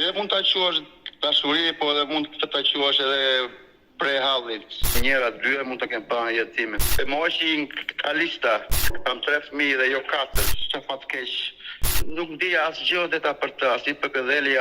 Edhe mund ta quash dashuri, po edhe mund të ta quash edhe prej hallit. Njëra, dyja mund ta kem pa në jetë time. E më hoqi nga lista. Kam tre fëmijë dhe jo katër. Sa fatkeq. Nuk ndjeja asgjë Odeta për të, asnjë përkëdhelje,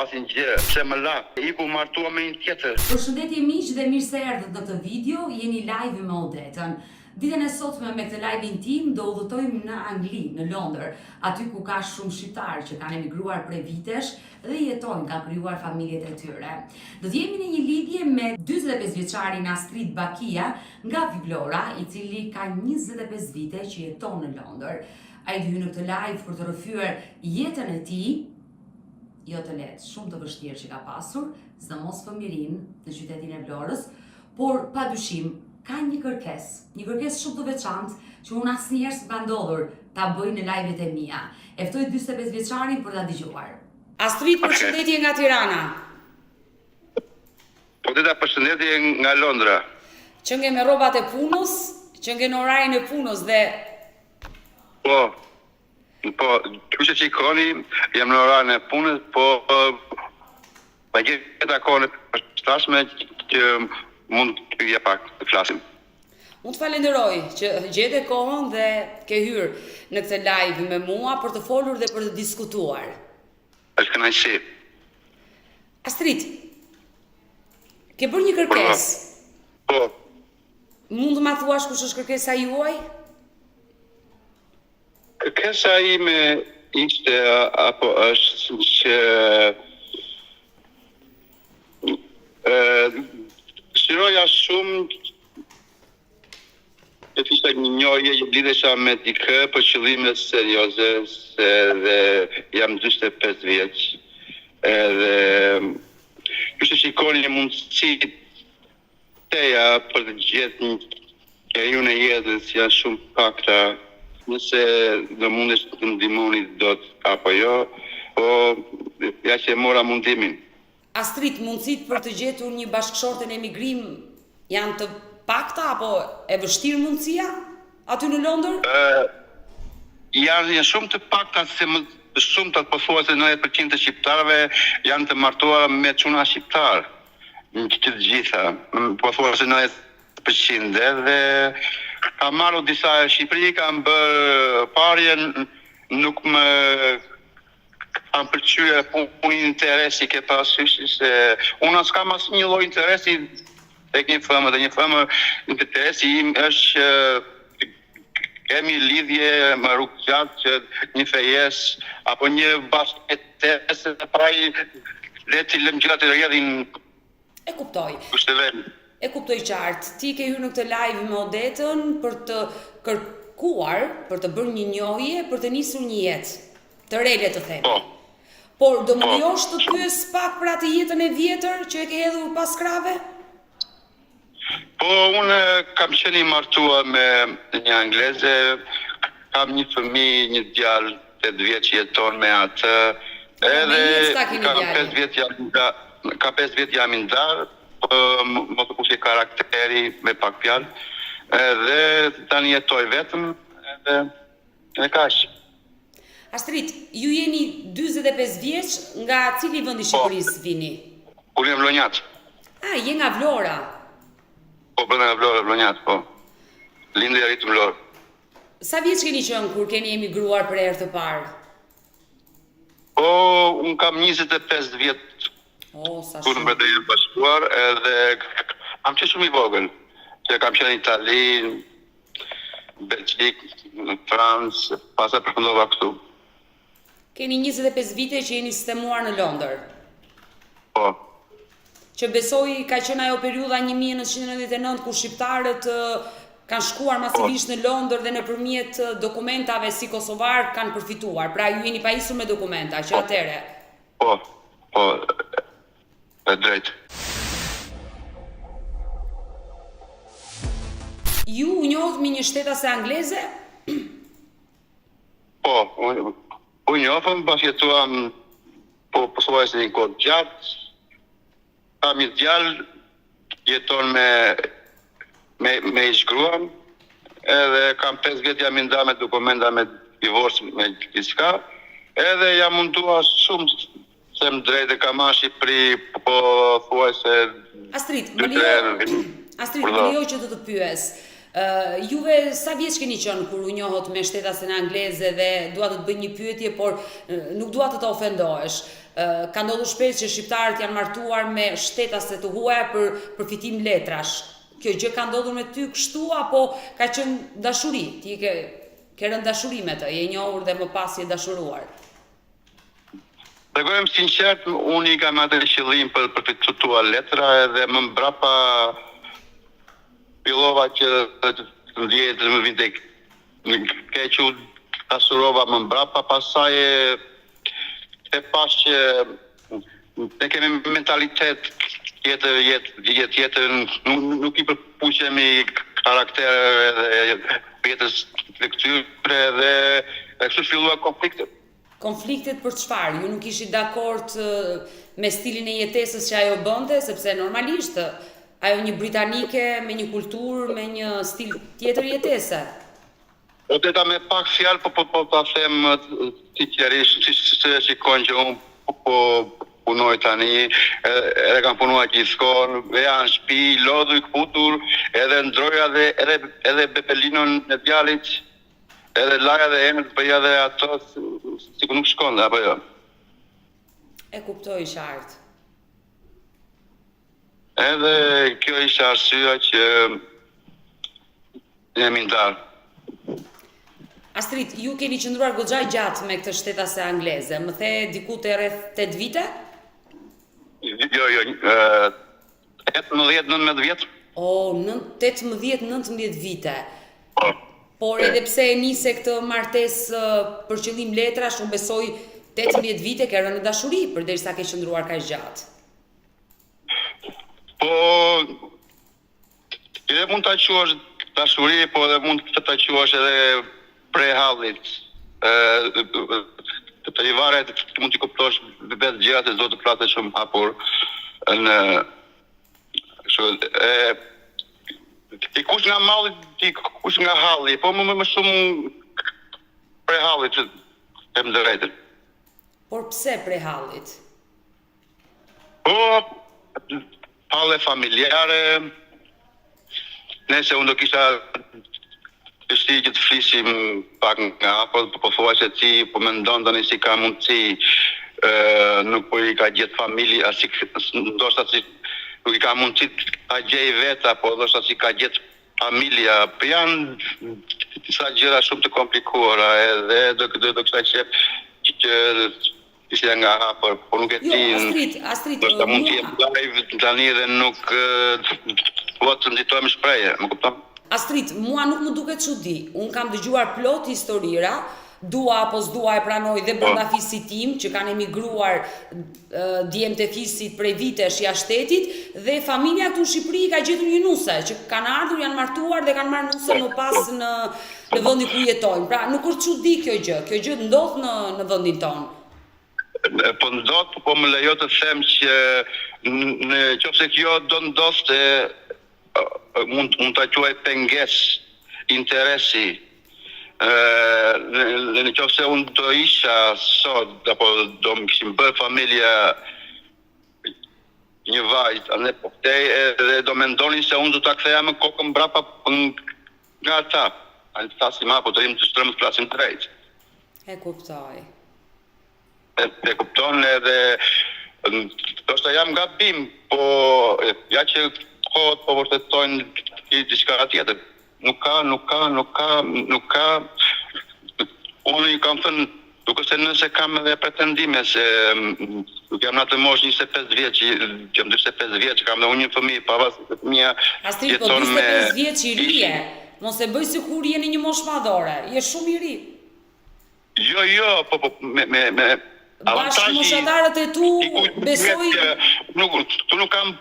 asnjë gjë. Pse më la? Iku u martua me një tjetër. Përshëndetje miq dhe mirë se erdhët në këtë video, jeni live me Odetën. Ditën e sotme me këtë live intim do udhëtojmë në Angli, në Londër, aty ku ka shumë shqiptarë që kanë emigruar prej vitesh dhe jetojnë, kanë krijuar familjet e tyre. Do të jemi në një lidhje me 45 vjeçarin Astrit Bakia nga Vlora, i cili ka 25 vite që jeton në Londër. Ai do hyjë në këtë live për të rrëfyer jetën e tij, jo të lehtë, shumë të vështirë që ka pasur, sidomos fëmijërinë në qytetin e Vlorës, Por, pa dyshim, ka një kërkesë, një kërkesë shumë të veçantë që unë asnjëherë s'më ka ndodhur ta bëj në live-et e mia. E ftoj 45 vjeçarin për ta dëgjuar. Astrit, përshëndetje nga Tirana. Odeta, përshëndetje nga Londra. Qënke me rrobat e punës, qënke në orarin e punës dhe Po. Po, ju që shikoni, jam në orarin e punës, po ma gjeta kohën e përshtatshme që mund të jap pak të flasim. Unë të falenderoj që gjete kohën dhe ke hyrë në këtë live me mua për të folur dhe për të diskutuar. Është kënaqësi. Astrit, ke bërë një kërkesë. Po. Mund të ma thuash kush është kërkesa juaj? Kërkesa ime ishte apo është që dëshiroja shumë të kisha një njohje që lidhesha me dikë për qëllime serioze se dhe jam 45 vjeç edhe ju që shikoni mundësitë Teja për të gjetë njeriun e jetës janë shumë pakta, nëse do mundesh të ndihmoni dot apo jo, po ja që e mora mundimin. Astrit, mundësitë për të gjetur një bashkëshorte në emigrim janë të pakta apo e vështirë mundësia aty në Londër? Janë janë shumë të pakta se më të shumtat pothuajse 90% të shqiptarëve janë të martuara me çuna shqiptarë. Që të gjitha, pothuajse 90% edhe kam marrë disa në Shqipëri, kam bërë parjen, nuk më kanë pëlqyer punë interesi ke parasysh se unë as kam asnjë lloj interesi tek një femër dhe një femër interesi im është që kemi lidhje më rrugë gjatë që një fejesë apo një bashkëjetesë pra le t'i lëmë gjërat të rrjedhin E kuptoj. Kushte vend. E kuptoj qartë. Ti ke hyrë në këtë live me Odetën për të kërkuar, për të bërë një njohje, për të nisur një jetë të re le të themi. Po. Por do më Po. lejosh të pyes pak për atë jetën e vjetër që e ke hedhur pas krahëve? Po, unë kam qenë i martuar me një angleze, kam një fëmijë, një djalë 8 vjeç që jeton me atë. Po, me Edhe jetë ta keni kam djalin. 5 vjet jam i nda, ka 5 vjet jam i ndarë, po më të pushte karakteri me pak fjalë. Edhe tani jetoj vetëm, edhe edhe kaq. Astrit, ju jeni 45 vjeç, nga cili vend i Po, Shqipërisë vini? unë jam vlonjat. Ah, je nga Vlora. Po, brenda nga Vlora, vlonjat, po. Lindur e rritur në Vlorë. Sa vjeç keni qenë kur keni emigruar për herë të parë? Po, unë kam 25 vjet Oh, sa kur në shumë. Mbretërinë e Bashkuar edhe kam qenë shumë i vogël, që kam qenë në Itali, Belgjikë, në Francë, pastaj përfundova këtu. Keni 25 vite që jeni sistemuar në Londër. Po. Që besoj ka qenë ajo periudha 1999 kur shqiptarët kanë shkuar Po. masivisht në Londër dhe nëpërmjet dokumentave si kosovar kanë përfituar. Pra ju jeni pajisur me dokumenta që Po. atëherë. Po. Po. E drejtë. Ju u njohët me një shtetase angleze? Po, u, u njohëm, bashkëjetuam po pothuajse një kohë të gjatë. Kam një djalë, jeton me me me ish gruan, edhe kam 5 vjet jam i ndarë me dokumenta me divorc me diçka, edhe jam mundua shumë. them drejtën kam ardhur në Shqipëri po thuajse Astrit, më lejo Astrit, më lejo që të të pyes. Uh, juve sa vjeç keni qenë kur u njohët me shtetasen angleze dhe dua të të bëj një pyetje, por nuk dua të të ofendohesh. Uh, ka ndodhur shpesh që shqiptarët janë martuar me shtetase të huaja për përfitim letrash. Kjo gjë ka ndodhur me ty kështu apo ka qenë dashuri? Ti ke ke rënë dashuri me të, je njohur dhe më pas je dashuruar. Të jem sinqert, unë ika me atë qëllim për të përfituar letra edhe më mbrapa fillova që të ndjej të më vinte keq u dashurova më mbrapa, pastaj e pash që ne kemi mentalitet tjetër, jetë, jetë tjetër, nuk, nuk i përpuqemi karaktereve dhe jetës të këtyre dhe, dhe kështu filluan konfliktet. Konfliktet për çfarë? Ju nuk ishit dakord me stilin e jetesës që ajo bënte, sepse normalisht ajo një britanike me një kulturë, me një stil tjetër jetese. Odeta me pak fjalë po po po ta them sinqerisht, si si e shikon që unë po punoj tani, edhe kam punuar gjithkohën, veja në shtëpi, lodhur i këputur, edhe ndroja dhe edhe edhe bebelinon e djalit, Edhe laja dhe enët bëja dhe ato sikur nuk shkon apo jo. E kuptoj qartë. Edhe kjo ishte arsyeja që jemi ndarë. Astrit, ju keni qëndruar goxha gjatë me këtë shtetase angleze. Më the diku te rreth 8 vite? Jo, jo, 18, 19 vjet. O, 18, 19 vite. Po. Por edhe pse e nise këtë martesë për qëllim letrash, unë besoj 18 vite ke rënë në dashuri, përderisa ke qëndruar kaq gjatë. Po, edhe mund ta quash dashuri, po edhe mund të ta quash edhe prej hallit. Ë të i varet, mund t'i kuptosh vetë gjërat se s'do të flasë shumë hapur në kështu e dikush nga malli, dikush nga halli, po më më shumë prej hallit të them drejtën. Por pse prej hallit? Po, halle familjare, nëse unë do kisha dëshirë që të flisim pak nga afër, po thua se ti po mendon tani si ka mundësi, ë nuk po i ka gjetë familja, si ndoshta si nuk i ka mundësi ta gjej vetë apo ndoshta si ka gjetë familja, po janë disa gjëra shumë të komplikuara edhe do do do kisha qejf që Isha nga afër, po nuk e jo, di. Jo, Astrit, Astrit, ndoshta mund të jem live tani dhe nuk dua të nxitojmë shprehje, më kupton? Astrit, mua nuk më duket çudi. Unë kam dëgjuar plot historira, dua apo s'dua e pranoj dhe brenda po. fisit tim që kanë emigruar djemtë e fisit prej vitesh jashtë shtetit dhe familja këtu në Shqipëri ka gjetur një nuse që kanë ardhur, janë martuar dhe kanë marrë nuse më pas po. në në vendin ku jetojnë. Pra, nuk është çudi kjo gjë. Kjo gjë ndodh në në vendin tonë. Po ndodh, po më lejo të them që në qoftë se kjo do ndodhte mund mund ta quaj pengesë interesi. Ë në, në qoftë se unë do isha sot apo do më kishin bërë familja një vajzë, anë po këtej edhe do mendonin se unë do ta ktheja më kokën mbrapa Nga ata, a të flasim apo të rrimë të shtrëmë të flasim drejt. E kuptoj. E, e kupton edhe ndoshta jam gabim, po ja që kohët po vërtetojnë diçka tjetër. Nuk ka, nuk ka, nuk ka, nuk ka. Unë i kam thënë Duke se nëse kam edhe pretendime se nuk jam në atë moshë 25 vjeç, jam 45 vjeç, kam dhe unë një fëmijë, pavarësisht se fëmija Astrit, po jeton me 45 vjeç i ri je. Mos e bëj sikur je në një moshë madhore. Je shumë i ri. Jo, jo, po po me me me Bashkëmoshatarët e tu besoj nuk tu nuk kam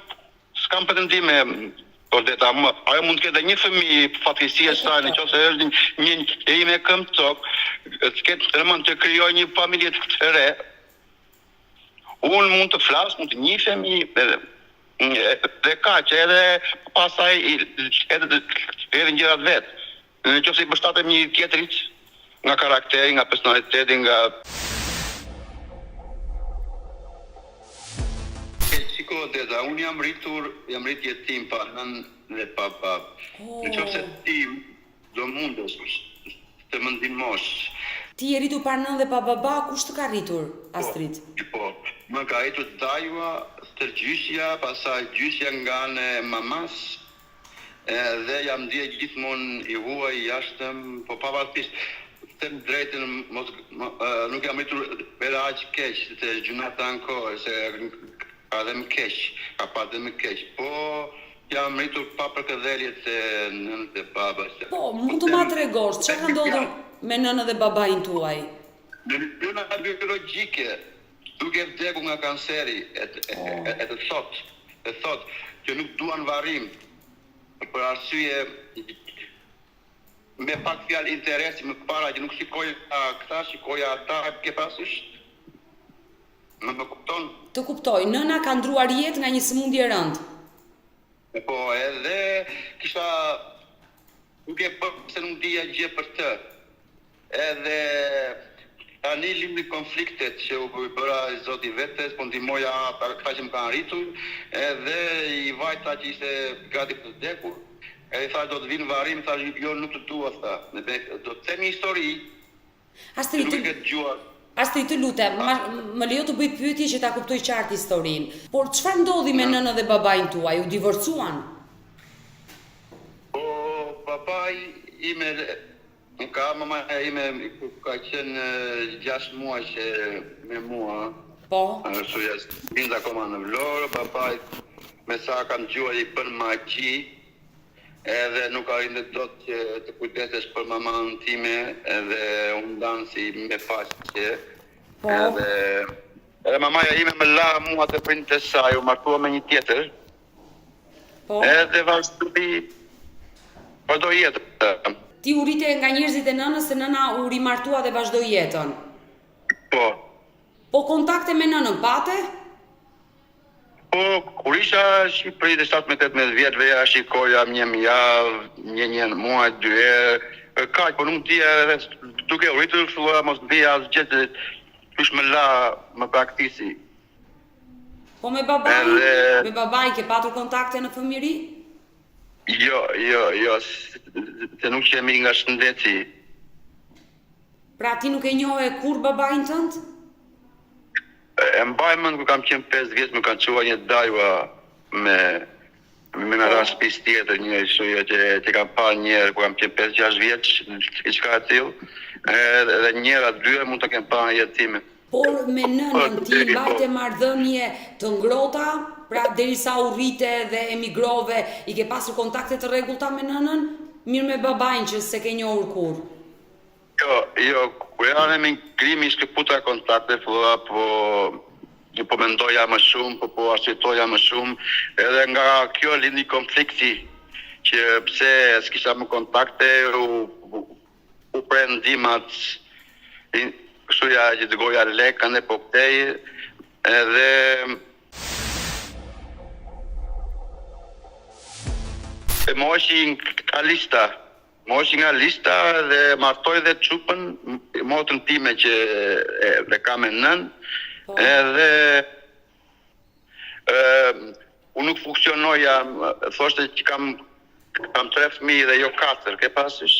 S'kam pretendime Odeta, ajo mund të ketë dhe një fëmijë, fatkeqësi e saj, në qoftë se është një njeri me këmbë në tokë, të ketë ndërmend të krijojë një familje të re, unë mund të flas, mund të njihemi edhe dhe kaq, edhe pastaj edhe edhe gjërat vetë. Në qoftë se i përshtatem një tjetrit, nga karakteri, nga personaliteti, nga. Shiko Deda, unë jam rritur, jam rrit jetim pa nënë dhe pa babë. Në qoftë se ti do mundesh të më ndihmosh. Ti je rritur pa nënë dhe pa baba, kush të ka rritur, Astrit? Po, më ka rritur dajua, stërgjyshja, pastaj gjyshja nga ana e mamas, Edhe jam ndje gjithmonë i huaj, i jashtëm, po pavarësisht them të drejtën mos nuk jam rritur edhe aq keq se gjynah të ankohesh se ka dhe më keq, ka pas dhe më keq, po jam rritur pa përkëdheljet e nënës dhe babës. Po, mund të ma tregosh, ça ka ndodhur me nënën dhe babain tuaj? Nëna biologjike duke vdekur nga kanceri e e të thotë të thotë që nuk duan varrim për arsye me pak fjalë interesi më para që nuk shikoja këta shikoja ata ke parasysh më më kupton? Të kuptoj, nëna ka ndruar jetë nga një sëmundje e rëndë. Po edhe kisha Nuk e bërë se nuk dija gjë për të. Edhe tani lindi konfliktet që u bëra i zoti vetes, po ndihmoja ata këta që më kanë rritur, edhe i vajta që ishte gati për të vdekur, edhe i thash do të vi në varrim, tha jo nuk të dua tha. Do të them një histori Astrit, nuk e ke dëgjuar. Astrit, të lutem, ma, më lejo të bëj pyetje që ta kuptoj qartë historinë. Por çfarë ndodhi me nënën dhe babain tuaj? U divorcuan? Po, babai im e ka mamaja ime ka qenë 6 muaj që me mua. Po. Ashtu ja, lind akoma në Vlorë, babai me sa kam dëgjuar i bën magji Edhe nuk arrinte dot që të kujdesesh për mamanë time edhe u ndanë si me paqe. Po. Edhe edhe mamaja ime më la mua te prindët e saj, u martua me një tjetër. Po. Edhe vazhdoi vazhdoi jetën. Ti u rrite nga njerëzit e nënës se nëna u rimartua dhe vazhdoi jetën. Po. Po kontakte me nënën pate? Po, kur isha në Shqipëri te 17 18 vjet veja shikoja një në javë, një një në muaj, dy herë, kaq, po nuk dija edhe duke u rritur filloja mos dija asgjë se qysh më la, më braktisi. Po me babain, Edhe me babain ke patur kontakte në fëmijëri? jo, jo, jo, se nuk qe mirë nga shëndeti. Pra ti nuk e njohe kurrë babain tënd? E mbaj mend kur kam qenë 5 vjeç më kanë çuar një dajua me me me ra shtëpisë tjetër një kështu jo që që kam parë një herë kur kam qenë 5-6 vjeç, diçka e tillë. Edhe edhe një herë a dy herë mund ta kem parë në jetën time. Por me nënën ti Po. mbajte marrëdhënie të ngrohta, pra derisa u rrite dhe emigrove, i ke pasur kontakte të rregullta me nënën? Mirë me babain që s'e ke njohur kurrë. Jo, jo, kur erdha në emigrim i shkëputa kontaktet, fillova po po mendoja më shumë, po po arsyetoja më shumë, edhe nga kjo lindi konflikti që pse s'kisha më kontakte, u u pre ndihmat, kështu ja që dërgoja lekë andej po këtej, edhe e më hoqi nga lista. Më hoqi nga lista dhe martoi dhe çupën, motrën time që e, e ka me nënë, Po. edhe ë unë nuk funksionoja, thoshte që kam kam tre fëmijë dhe jo katër, ke parasysh?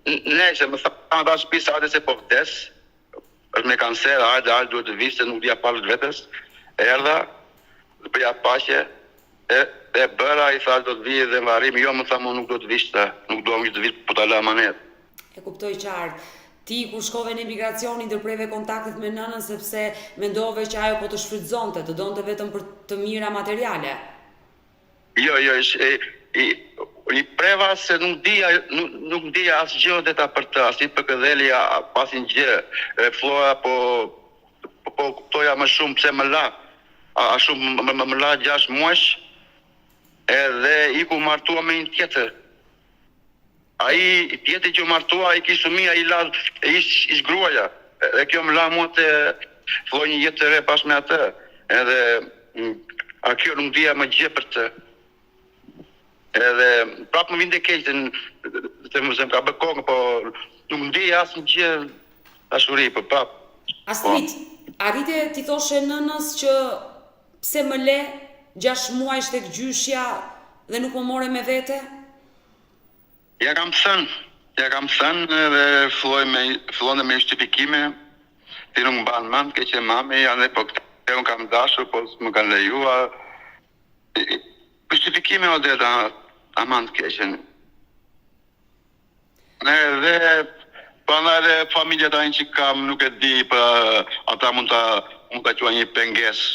Nejse, më thanë ata shtëpisë hajde se po vdes, është me kancer, hajde, hajde, duhet të vish se nuk dija falë vetes. Erdha, dhe bëja paqe, e, e bëra, i tha do të vijë dhe në varrim, jo më tha më nuk do të vish, tha, nuk dua më të vish, po ta lë amanet. E kuptoj qartë. Ti kur shkove në emigracion i ndërpreve kontaktet me nënën sepse mendove që ajo po të shfrytëzonte, të donte vetëm për të mira materiale. Jo, jo, ish, e, i, i preva se nuk dija, nuk, nuk dija asgjë Odeta për të, asnjë përkëdhelje, asnjë gjë. E fillova po po, po kuptoja më shumë pse më la. A, ashtu më, më, më la 6 muajsh, edhe iku martua me një tjetër. Ai tjetri që u martua, ai kish fëmijë, ai la ish ish gruaja. Dhe kjo më la mua të filloj një jetë të re bashkë me atë. Edhe a kjo nuk dija më gjë për të. Edhe prapë më vinte keq se se më se më ka bërë kokën, po nuk ndjeja asnjë gjë dashuri, po prapë. Po. Astrit, arrite t'i thoshe nënës që. Pse më le 6 muajsh tek gjyshja dhe nuk më more me vete? Ja kam thënë, ja kam thënë dhe filloi me fillonte me justifikime, ti nuk mban mend, ke qenë mami, janë po këtë unë kam dashur, po s'më kanë lejuar. Justifikime Odeta, aman të keqen. Edhe prandaj edhe familja tani që kam nuk e di, për ata mund ta mund ta quajnë një pengesë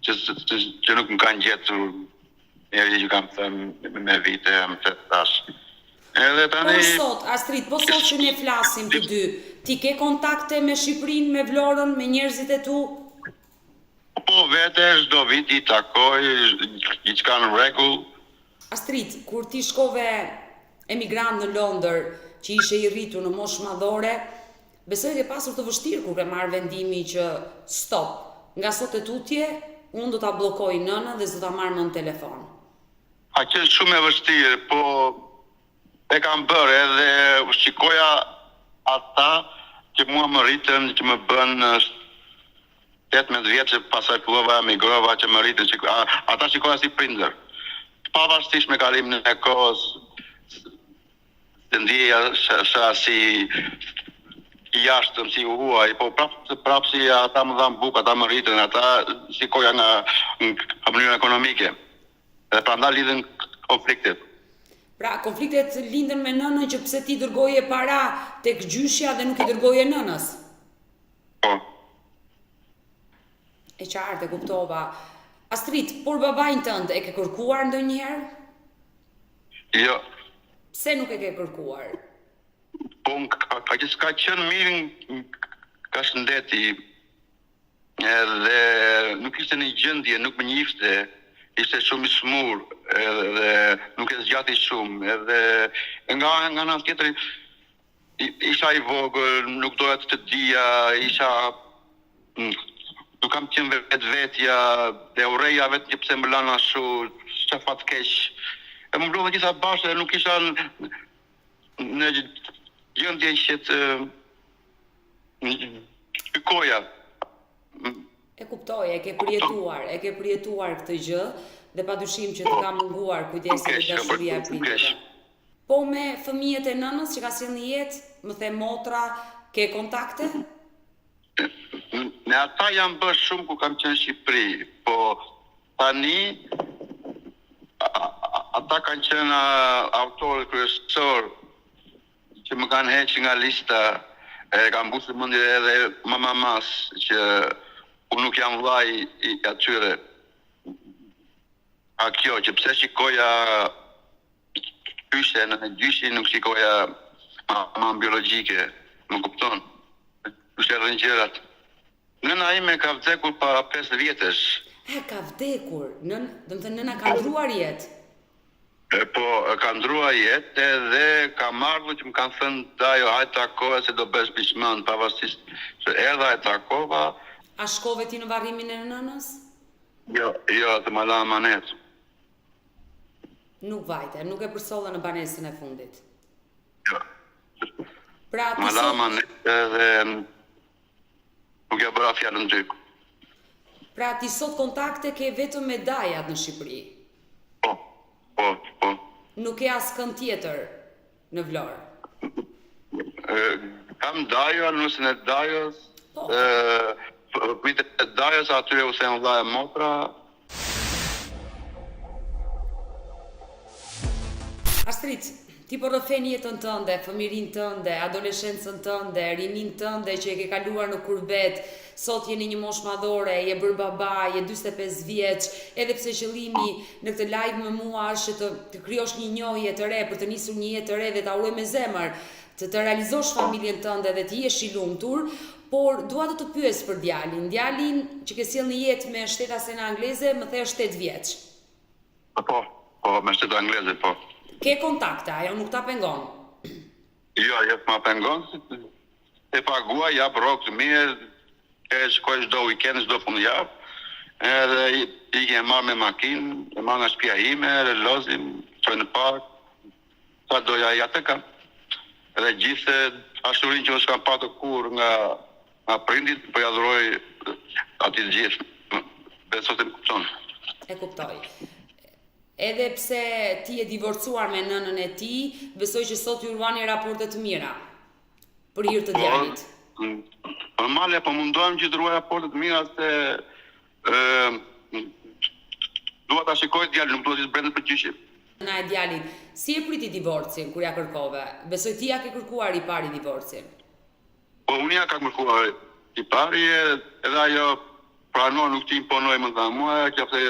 që që, që nuk më kanë gjetur njeri që kam thënë me vite, më the tash. Edhe tani Por sot, Astrit, po sot që ne flasim të dy, ti ke kontakte me Shqipërinë, me Vlorën, me njerëzit e tu? Po vete çdo vit i takoj, gjithçka në rregull. Astrit, kur ti shkove emigrant në Londër, që ishe i rritur në moshë madhore, besoj ke pasur të vështirë kur ke marrë vendimi që stop, nga sot e tutje, unë do ta bllokoj nënën dhe s'do ta marr më në telefon. Ka qenë shumë e vështirë, po e kam bërë edhe shikoja ata që mua më rritën, që më bënë 18 vjeç që pastaj fillova emigrova që më rritën, shiko, ata shikoja si prindër. Pavarësisht me kalimin e kohës, të ndjeja sa si i jashtëm, si i huaj, po prapë prapë si ata më dhanë bukë, ata më rritën, ata shikoja nga nga mënyra ekonomike. Dhe prandaj lidhen konfliktet. Pra, konfliktet lindën me nënën që pse ti dërgoje para tek gjyshja dhe nuk i dërgoje nënës. Po. E qartë, e kuptova. Astrit, por babain tënd e ke kërkuar ndonjëherë? Jo. Pse nuk e ke kërkuar? Po ka, ka, ka qenë mirë nga shëndeti edhe nuk ishte në gjendje, nuk më njifte, ishte shumë i smur edhe nuk e zgjati shumë edhe nga nga ana tjetër isha i vogël, nuk doja të dija, isha nuk kam qenë vetvetja, e urreja vetë që pse më lanë ashtu, çfarë fat keq. E më mblodhën gjitha bashkë dhe nuk isha në gjendje që të gjykoja. E kuptoj, e ke përjetuar, e ke përjetuar këtë gjë dhe padyshim që të ka munguar kujdesi dhe dashuria e prindërve. Po me fëmijët e nënës që ka sjellë në jetë, më the motra, ke kontakte? Me ata jam bërë shumë kur kam qenë në Shqipëri, po tani ata kanë qenë autorët kryesor që më kanë heqë nga lista e kanë mbushur mendjen edhe mamas që unë nuk jam vllai i atyre. A kjo që pse shikoja gjyshen, gjyshin nuk shikoja mamën biologjike, më kupton? Kush erdhën gjërat. Nëna ime ka vdekur para 5 vjetësh. E, ka vdekur, nën, domethënë nëna ka ndruar jetë. E, po, ka ndruar jetë edhe kam ardhur që më kanë thënë dajo hajde takoje se do bësh pishman, pavarësisht që erdha e takova. A shkove ti në varrimin e nënës? Jo, jo, të ma la amanet. Nuk vajte, nuk e përsolle në banesën e fundit. Jo. Pra, ti Ma la sot amanet edhe nuk ja bëra fjalën dy. Pra ti sot kontakte ke vetëm me dajat në Shqipëri. Po, po, po. Nuk ke askënd tjetër në Vlorë. E, kam dajo, nusen e dajos, Po. e, fëmijët e dajos, atyre u them vlla e motra. Astrit, ti po rrëfen jetën tënde, fëmijërinë tënde, adoleshencën tënde, rininë tënde që e ke kaluar në kurbet. Sot je në një moshë madhore, je bërë baba, je 45 vjeç, edhe pse qëllimi në këtë live me mua është që të, të krijosh një njohje të re për të nisur një jetë të re dhe ta uroj me zemër, të të realizosh familjen tënde dhe të jesh i lumtur, por dua të të pyes për djalin. Djalin që ke sjellë në jetë me shtetasen angleze, më the është 8 vjeç. Po, po, me shtetë angleze, po. Ke kontakte, ajo nuk ta pengon. Jo, jo s'ma pengon, e paguaj, jap rrogë të mirë, e shkoj çdo weekend, çdo fundjavë, edhe i i e marr me makinë, e marr nga shtëpia ime, edhe lozim, çoj në park, sa doja ai atë kam. Edhe gjithë dashurinë që unë s'kam patur kurrë nga nga prindit, po ja dhuroj atij të gjithë. Besoj se më kupton. kuptoj. Edhe pse ti je divorcuar me nënën e tij, besoj që sot ju ruani raporte të mira. Për hir të po, djalit. Normale, po mundohem që të ruaj raporte të mira se ë dua ta shikoj djalin, nuk dua të zbretem për gjyqin. Nëna e djalit, si e priti divorcin kur ja kërkove? Besoj ti ja ke kërkuar i pari divorcin. Po unë ja kam kërkuar i pari edhe ajo pranon nuk të imponoj më tha mua, qoftë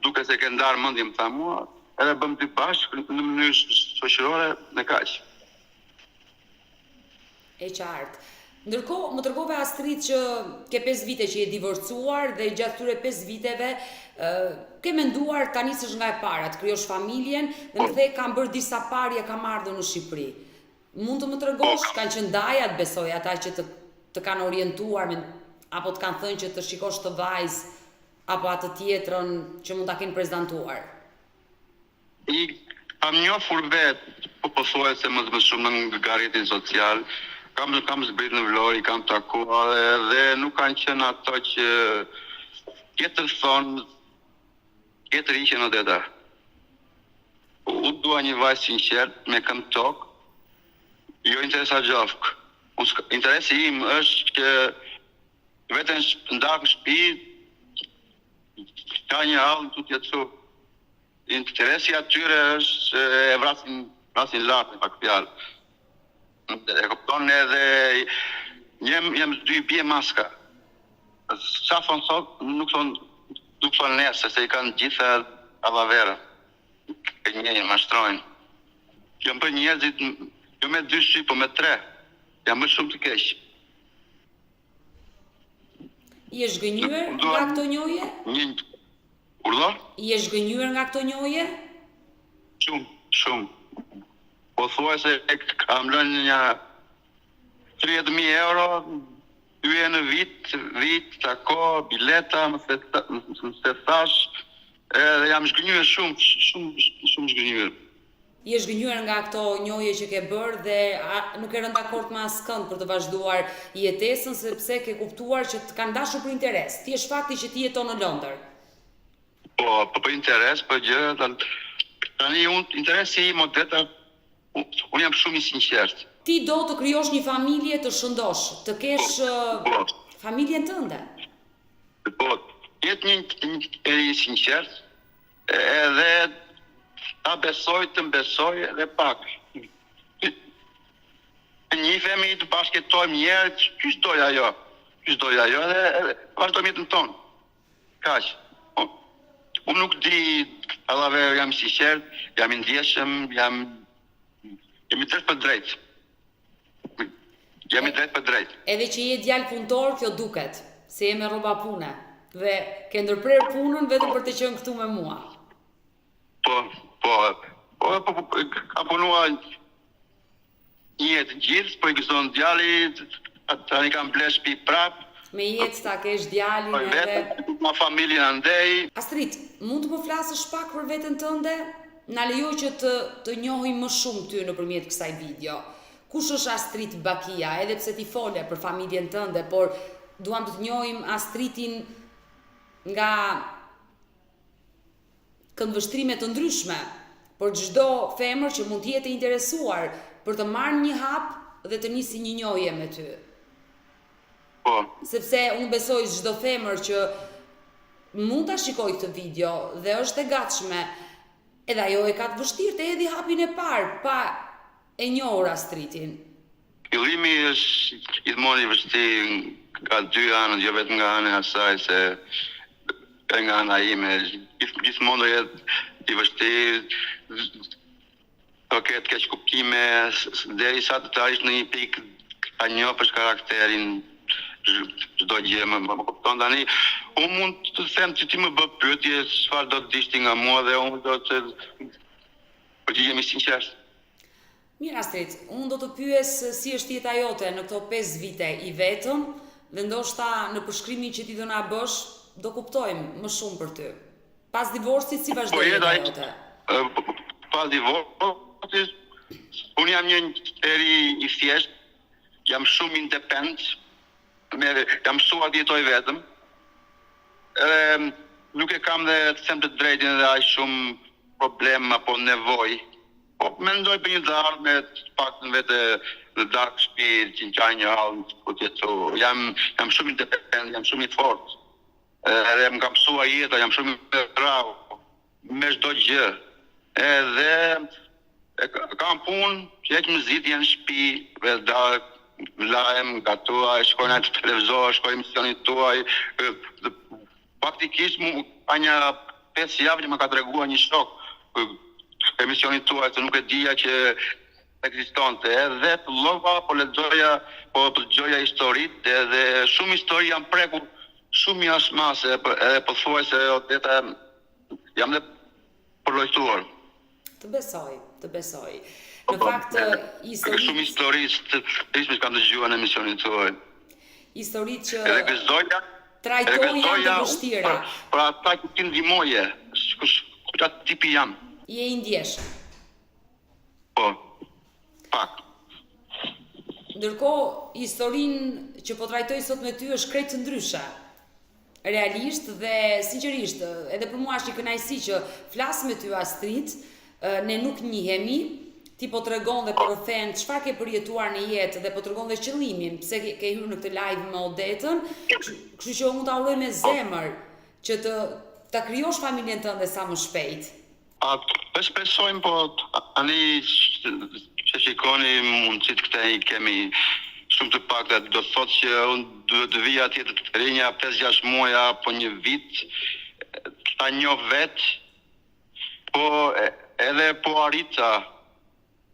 duket se ke ndarë mendjen më tha mua, edhe bëmë dy bashkë në mënyrë shoqërore në kaq. E qartë. Ndërkohë, më tregove Astrit që ke 5 vite që je divorcuar dhe gjatë këtyre 5 viteve ke menduar ta nisësh nga e para, të krijosh familjen dhe më the kam bërë disa parje, kam ardhur në Shqipëri. Mund të më tregosh, kanë qenë dajat besoj ata që të të kanë orientuar me apo të kanë thënë që të shikosh këtë vajzë apo atë tjetrën që mund ta kenë prezantuar. I kam njofur vetë, po pothuajse më më shumë nga rrjetin social, kam kam zbrit në Vlorë, i kam takuar dhe nuk kanë qenë ato që tjetër thonë, tjetër ishin Odeta. Unë dua një vajzë sinqertë, me këmbë tokë, jo interesa qafkë. Unë interesi im është që veten në darkë në shtëpi, ka një hall të jetësu. Interesi atyre është se e vrasin vrasin lart me pak fjalë. E kupton edhe jem jem dy bie maska. Sa thon sot nuk thon nuk thon nesër se i kanë gjitha allavera. Gënjejnë, mashtrojnë. Janë bërë njerëzit jo me dy sy, po me tre. Janë më shumë të keq. Je zhgënjyer nga këto njohje? Një Urdhëro? Je zhgënjyer nga këto njohje? Shumë, shumë. Pothuajse kam lënë një 30.000 euro, dy herë në vit, vit, tako, bileta, më se, më se thash, edhe jam zhgënjyer shumë, shumë, shumë zhgënjyer. Je zhgënjyer nga këto njohje që ke bërë dhe a, nuk ke rënë dakord me askënd për të vazhduar jetesën sepse ke kuptuar që të kanë dashur për interes. Thjesht fakti që ti jeton në Londër. Po, po për interes, për gjëra, tani unë interesi im Odeta, unë jam shumë i sinqert. Ti do të krijosh një familje të shëndoshë, të kesh Po, familjen tënde. Po, jetë një njeri i sinqert, edhe ta besoj, të më besoj edhe pak. Të njihemi, të bashkëjetojmë një herë, qysh doj ajo, qysh doj ajo, edhe, edhe vazhdojmë jetën tonë. Kaq. Unë nuk di, allavere, jam i sinqert, jam i ndjeshëm, jam jam i drejtpërdrejtë. Jam i drejtpërdrejtë. Edhe që je djalë punëtor, kjo duket, se je me rroba pune dhe ke ndërprerë punën vetëm për të qenë këtu me mua. Po, po, po, po, po, kam punuar një jetë gjithë, po i gëzon djali, tani kam ble shtëpi prap. Me jetë ta kesh djalin po edhe... Ma familjen andej. Astrit, mund të më flasësh pak për veten tënde? Na lejo që të të njohim më shumë ty nëpërmjet kësaj video. Kush është Astrit Bakia, edhe pse ti fole për familjen tënde, por duam të të njohim Astritin nga këndvështrime të ndryshme, për çdo femër që mund të jetë e interesuar për të marrë një hap dhe të nisi një njohje me ty. Po. Sepse unë besoj çdo femër që mund ta shikojë këtë video dhe është e gatshme, edhe ajo e ka të vështirë të hedhi hapin e parë pa e njohur Astritin. Fillimi është gjithmonë i vështirë nga dy anët, jo vetëm nga ana e asaj se edhe nga ana ime, gjithmonë do jetë i vështirë, do ketë keqkuptime derisa të arrish në një pikë ta njohësh karakterin çdo gjë më, më kupton tani unë mund të them që ti më bë pyetje çfarë do të dish ti nga mua dhe unë do të përgjigjem i sinqert. Mirë Astrit, unë do të pyes si është jeta jote në këto 5 vite i vetëm dhe ndoshta në përshkrimin që ti do na bësh, do kuptojmë më shumë për ty. Pas divorcit si Po vazhdoi jeta jeta jote? Pas divorcit, unë jam një njeri i thjesht, jam shumë independent, me, jam mësuar të jetoj vetëm. Edhe Nuk e kam dhe të them të drejtën dhe aq shumë problem apo nevojë. Po mendoj për një të ardhme të paktën vete në darkë shtëpi që në qaj një hall ku të jetu. Jam jam shumë independent, jam shumë i fortë. Edhe më ka mësuar jeta, jam shumë i rrahur me çdo gjë. Edhe e kam punë, që heq mërzitjen në shtëpi, ve darkë, lahem, gatuaj, shkoj në televizor, shkoj emisionin tuaj. Faktikisht mu ka një 5 javë që më ka treguar një shok emisionin tuaj se nuk e dija që ekzistonte. Edhe fillova po lexoja, po dëgjoja historitë edhe shumë histori jam prekur shumë jashtë mase, edhe pothuajse Odeta jam dhe përlojtuar. Të besoj, të besoj. Në po, fakt, histori... Shumë histori të ndryshme kam dëgjuar në emisionin tuaj. Historitë që... Edhe gëzoja... Trajtoj janë të vështira. Për, për ata që ti ndihmoje, kush atë tipi jam. Je i ndjeshëm. Po, pak. Ndërkohë, historinë që po trajtoj sot me ty është krejt ndryshe. Realisht dhe sinqerisht, edhe për mua është një kënaqësi që flas me ty Astrit, ne nuk njihemi, ti po tregon dhe po rrëfen çfarë ke përjetuar në jetë dhe po tregon dhe qëllimin pse ke, ke hyrë në këtë live me Odetën, kështu që unë ta uroj me zemër që të ta krijosh familjen tënde sa më shpejt. A po shpresojmë po tani që shikoni mundësitë këtej i kemi shumë të pakta do të thotë që unë duhet të vij atje të rri nja 5-6 muaj apo një vit ta njoh vet po edhe po arrita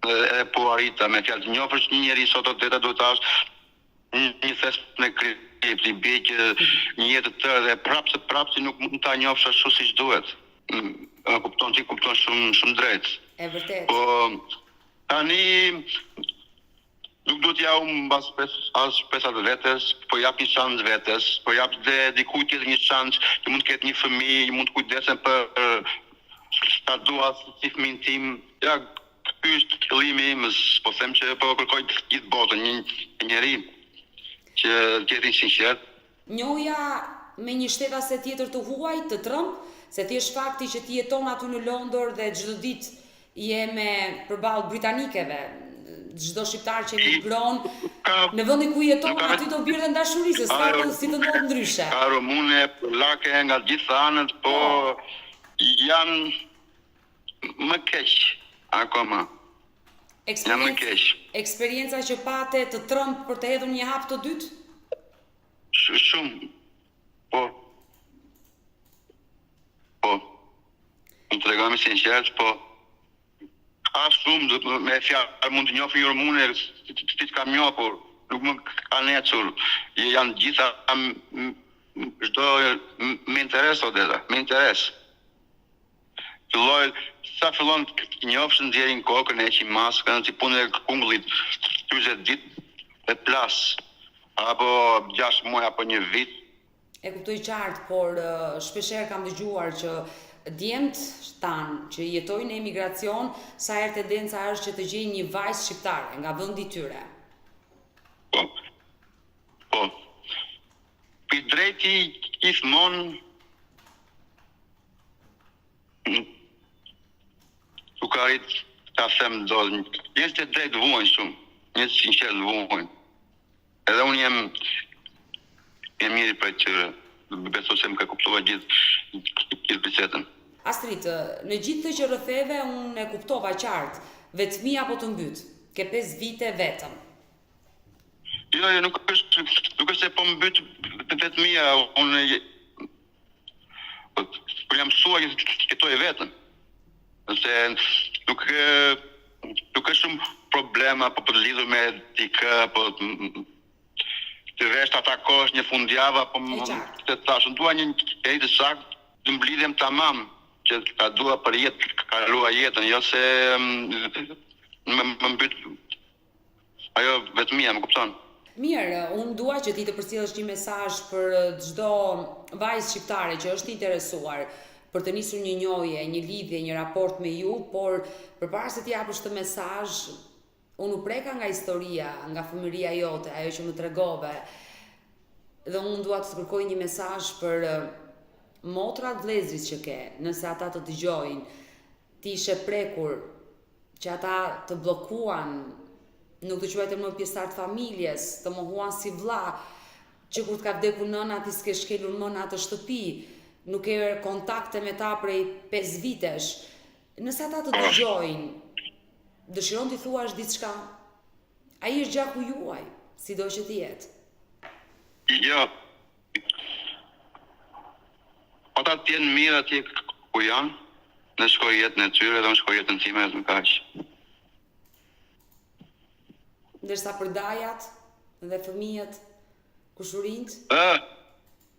Edhe po arrita, me fjalë të njohësh një njeri sot Odeta duhet të hash një thes me kripë, i bie që një jetë të tërë dhe prapë se prapë si nuk mund ta njohësh ashtu siç duhet. Më kupton ti kupton shumë shumë drejt. E vërtetë. Po tani nuk duhet t'ia humb as as shpresat vetes, po jap një shans vetes, po jap dhe dikujt tjetër një shans që mund të ketë një fëmijë, mund të kujdesem për ta dua si fëmijën tim. Ja, ky është qëllimi im, s'po them që po kërkoj gjithë botën, një njeri që të jetë i sinqertë. Njohja me një shtetase tjetër të huaj të tremb, se thjesht fakti që ti jeton aty në Londër dhe çdo ditë je me përballë britanikeve, çdo shqiptar që emigron në vendin ku jeton aty do bjerë dhe në dashuri se s'ka si të ndodhë ndryshe. Ka rumune, polake nga të gjitha anët, po janë më keq akoma. Janë më keq. Eksperienca që pate të tremb për të hedhur një hap të dytë? Shumë. Po. Po. Të tregohem i sinqertë, po. Ka shumë, me fjalë mund të njoh një rumune, ti të kam njohur, nuk më kanë ecur. Janë gjitha çdo me interes Odeta, me interes. Filloj, sa fillon të njohësh nxjerrin kokën, heqin maskën, si punë e kungullit, 40 ditë e plas, apo 6 muaj apo një vit. E kuptoj qartë, por shpeshherë kam dëgjuar që djemtë tanë që jetojnë në emigracion, sa herë tendenca është që të gjejnë një vajzë shqiptare nga vendi i tyre. Po. Po. I drejti gjithmonë Nuk arrit ta them dot. Njerëzit e drejtë vuajnë shumë. Njerëzit e sinqertë vuajnë. Edhe unë jam jam njëri prej tyre. Besoj se më ke kuptuar gjithë gjithë bisedën. Astrit, në gjithë këtë që rrëfeve unë e kuptova qartë, vetmia po të mbyt. Ke 5 vite vetëm. Jo, jo, nuk është nuk është se po më mbyt vetmia, unë Po, po jam mësuar që të jetoj vetëm. Nëse nuk nuk është shumë problem apo për të lidhur me dikë apo të vesh ta takosh një fundjavë apo të thash, unë dua një njeri të saktë, të mblidhem tamam që ta dua për jetë, kalua jetën, jo se më më mbyt Ajo vetmia, më kupton? Mirë, unë dua që ti të përcjellësh një mesazh për çdo vajzë shqiptare që është interesuar për të nisur një njohje, një lidhje, një raport me ju, por përpara se t'i japësh këtë mesazh, unë u preka nga historia, nga fëmijëria jote, ajo që më tregove. Dhe unë dua të të kërkoj një mesazh për. Motrat vëllezërit që ke, nëse ata të dëgjojnë, ti ishe prekur që ata të bllokuan, nuk të quajtën më pjesëtar të familjes, të mohuan si vëlla, që kur të ka vdekur nëna ti s'ke shkelur më në atë shtëpi, nuk ke kontakte me ta prej 5 vitesh. Nëse ata të dëgjojnë, dëshiron t'i thuash diçka? Ai është gjaku juaj, sido që të jetë. Jo. Ata të jenë mirë atje ku janë, ne shkoj jetën e tyre dhe unë shkoj jetën time vetëm kaq. Ndërsa për dajat dhe fëmijët, kushurinjtë? Ë,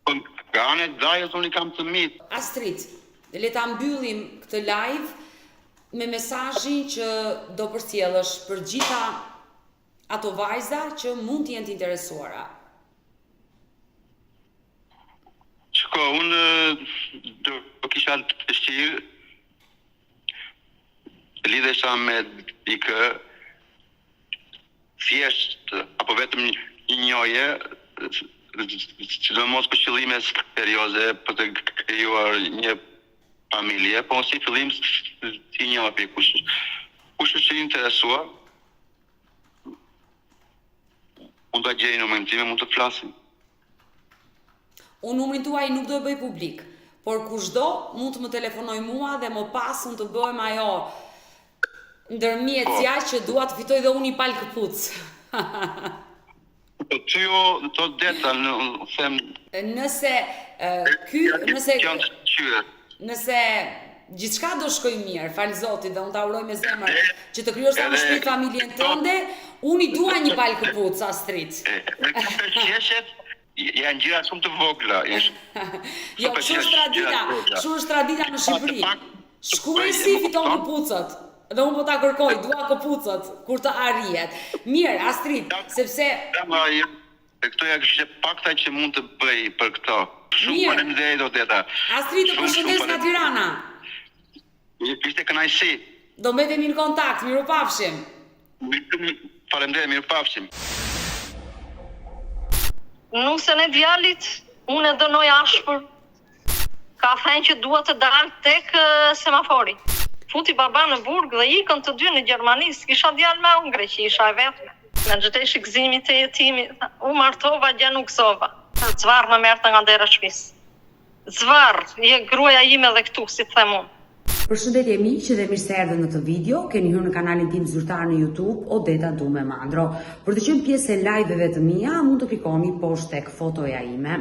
po nga ana e dajës unë i kam të mitë. Astrit, le ta mbyllim këtë live me mesazhin që do përcjellësh për gjitha ato vajza që mund të jenë të interesuara. Shiko, unë do kisha dëshirë të lidhesha me dikë thjesht apo vetëm një njohje, sidomos për qëllime serioze për të krijuar një familje, po si fillim si njohje kush kush është i interesuar Mund ta gjejë numrin tim, mund të flasim. Unë numrin tuaj nuk do e bëj publik, por kushdo mund të më telefonojë mua dhe më pas unë të bëhem ajo ndërmjetësja po. që dua të fitoj dhe unë një palë këpucë. Po ty o të deta në them Nëse ky nëse nëse gjithçka do shkojë mirë, falë Zotit dhe unë ta uroj me zemër që të krijosh sa më shpejt familjen tënde, unë i dua një palë këpucë Astrit. Qeshet janë gjëra shumë të vogla. Jo, kështu është tradita, kështu është tradita në Shqipëri. Shkuesi fiton këpucët. Dhe unë po ta kërkoj, dua këpucët kur të arrihet. Mirë, Astrit, sepse Këto janë kështu të pakta që mund të bëj për këto. Shumë faleminderit Odeta. Astrit, të përshëndes nga Tirana. Ishte kënaqësi. Do mbetemi në kontakt, mirupafshim. Faleminderit, mirupafshim. Nusen e djalit, unë e dënoj ashpër. Ka thënë që dua të dal tek semafori. Futi babanë në burg dhe ikën të dy në Gjermani, s'kisha djalë më unë në Greqi, isha e vetme. Me ç'deshi gëzimi te jetimi, tha, u martova gjë nuk gëzova. Zvarrë më merrte nga dera e shtëpisë. Zvarrë, je gruaja ime dhe këtu, si të them unë. Përshëndetje miq dhe mirë se erdhët në këtë video. Keni hyrë në kanalin tim zyrtar në YouTube, Odeta Dume Mandro. Për të qenë pjesë e live-ve të mia, mund të klikoni poshtë tek fotoja ime.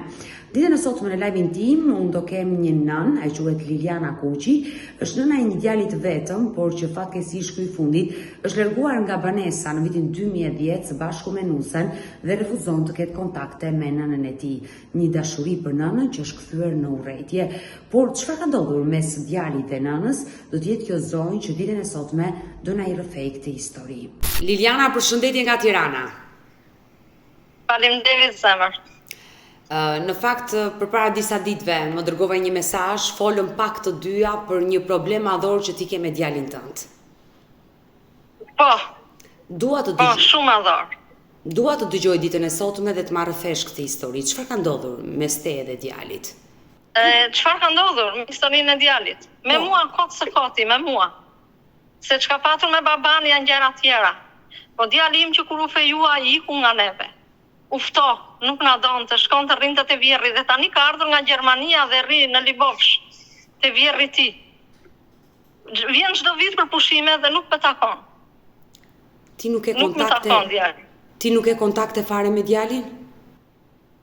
Ditën e sotme në live-in tim, unë do kem një nënë, ajo quhet Liliana Kuqi, është nëna e një djali të vetëm, por që fatkeqësisht ky i fundit është larguar nga banesa në vitin 2010 së bashku me nusen dhe refuzon të ketë kontakte me nënën e tij. Një dashuri për nënën që është kthyer në urrejtje. Por çfarë ka ndodhur mes djalit dhe nënës, do të jetë kjo zonjë që ditën e sotme do na i rrëfejë këtë histori. Liliana, përshëndetje nga Tirana. Faleminderit zemër. Në fakt, përpara disa ditëve më dërgove një mesazh, folëm pak të dyja për një problem madhor që ti ke me djalin tënd. Po. Dua të po, dëgjoj. Po, shumë madhor. Dua të dëgjoj ditën e sotme dhe të ma rrëfesh këtë histori. Çfarë ka ndodhur mes teje dhe djalit? Çfarë ka ndodhur me historinë e djalit? Me po. mua kot së koti, me mua. Se ç'ka patur me babanë janë gjëra tjera. Po djali im që kur u fejua iku nga neve. U ftoh, nuk na donte, shkonte rrinte te vjehrri dhe tani ka ardhur nga Gjermania dhe rri në Libofsh te vjehrri i tij. Vjen çdo vit për pushime dhe nuk më takon. Ti nuk ke kontakte. Nuk më takon djali. Ti nuk ke kontakte fare me djalin?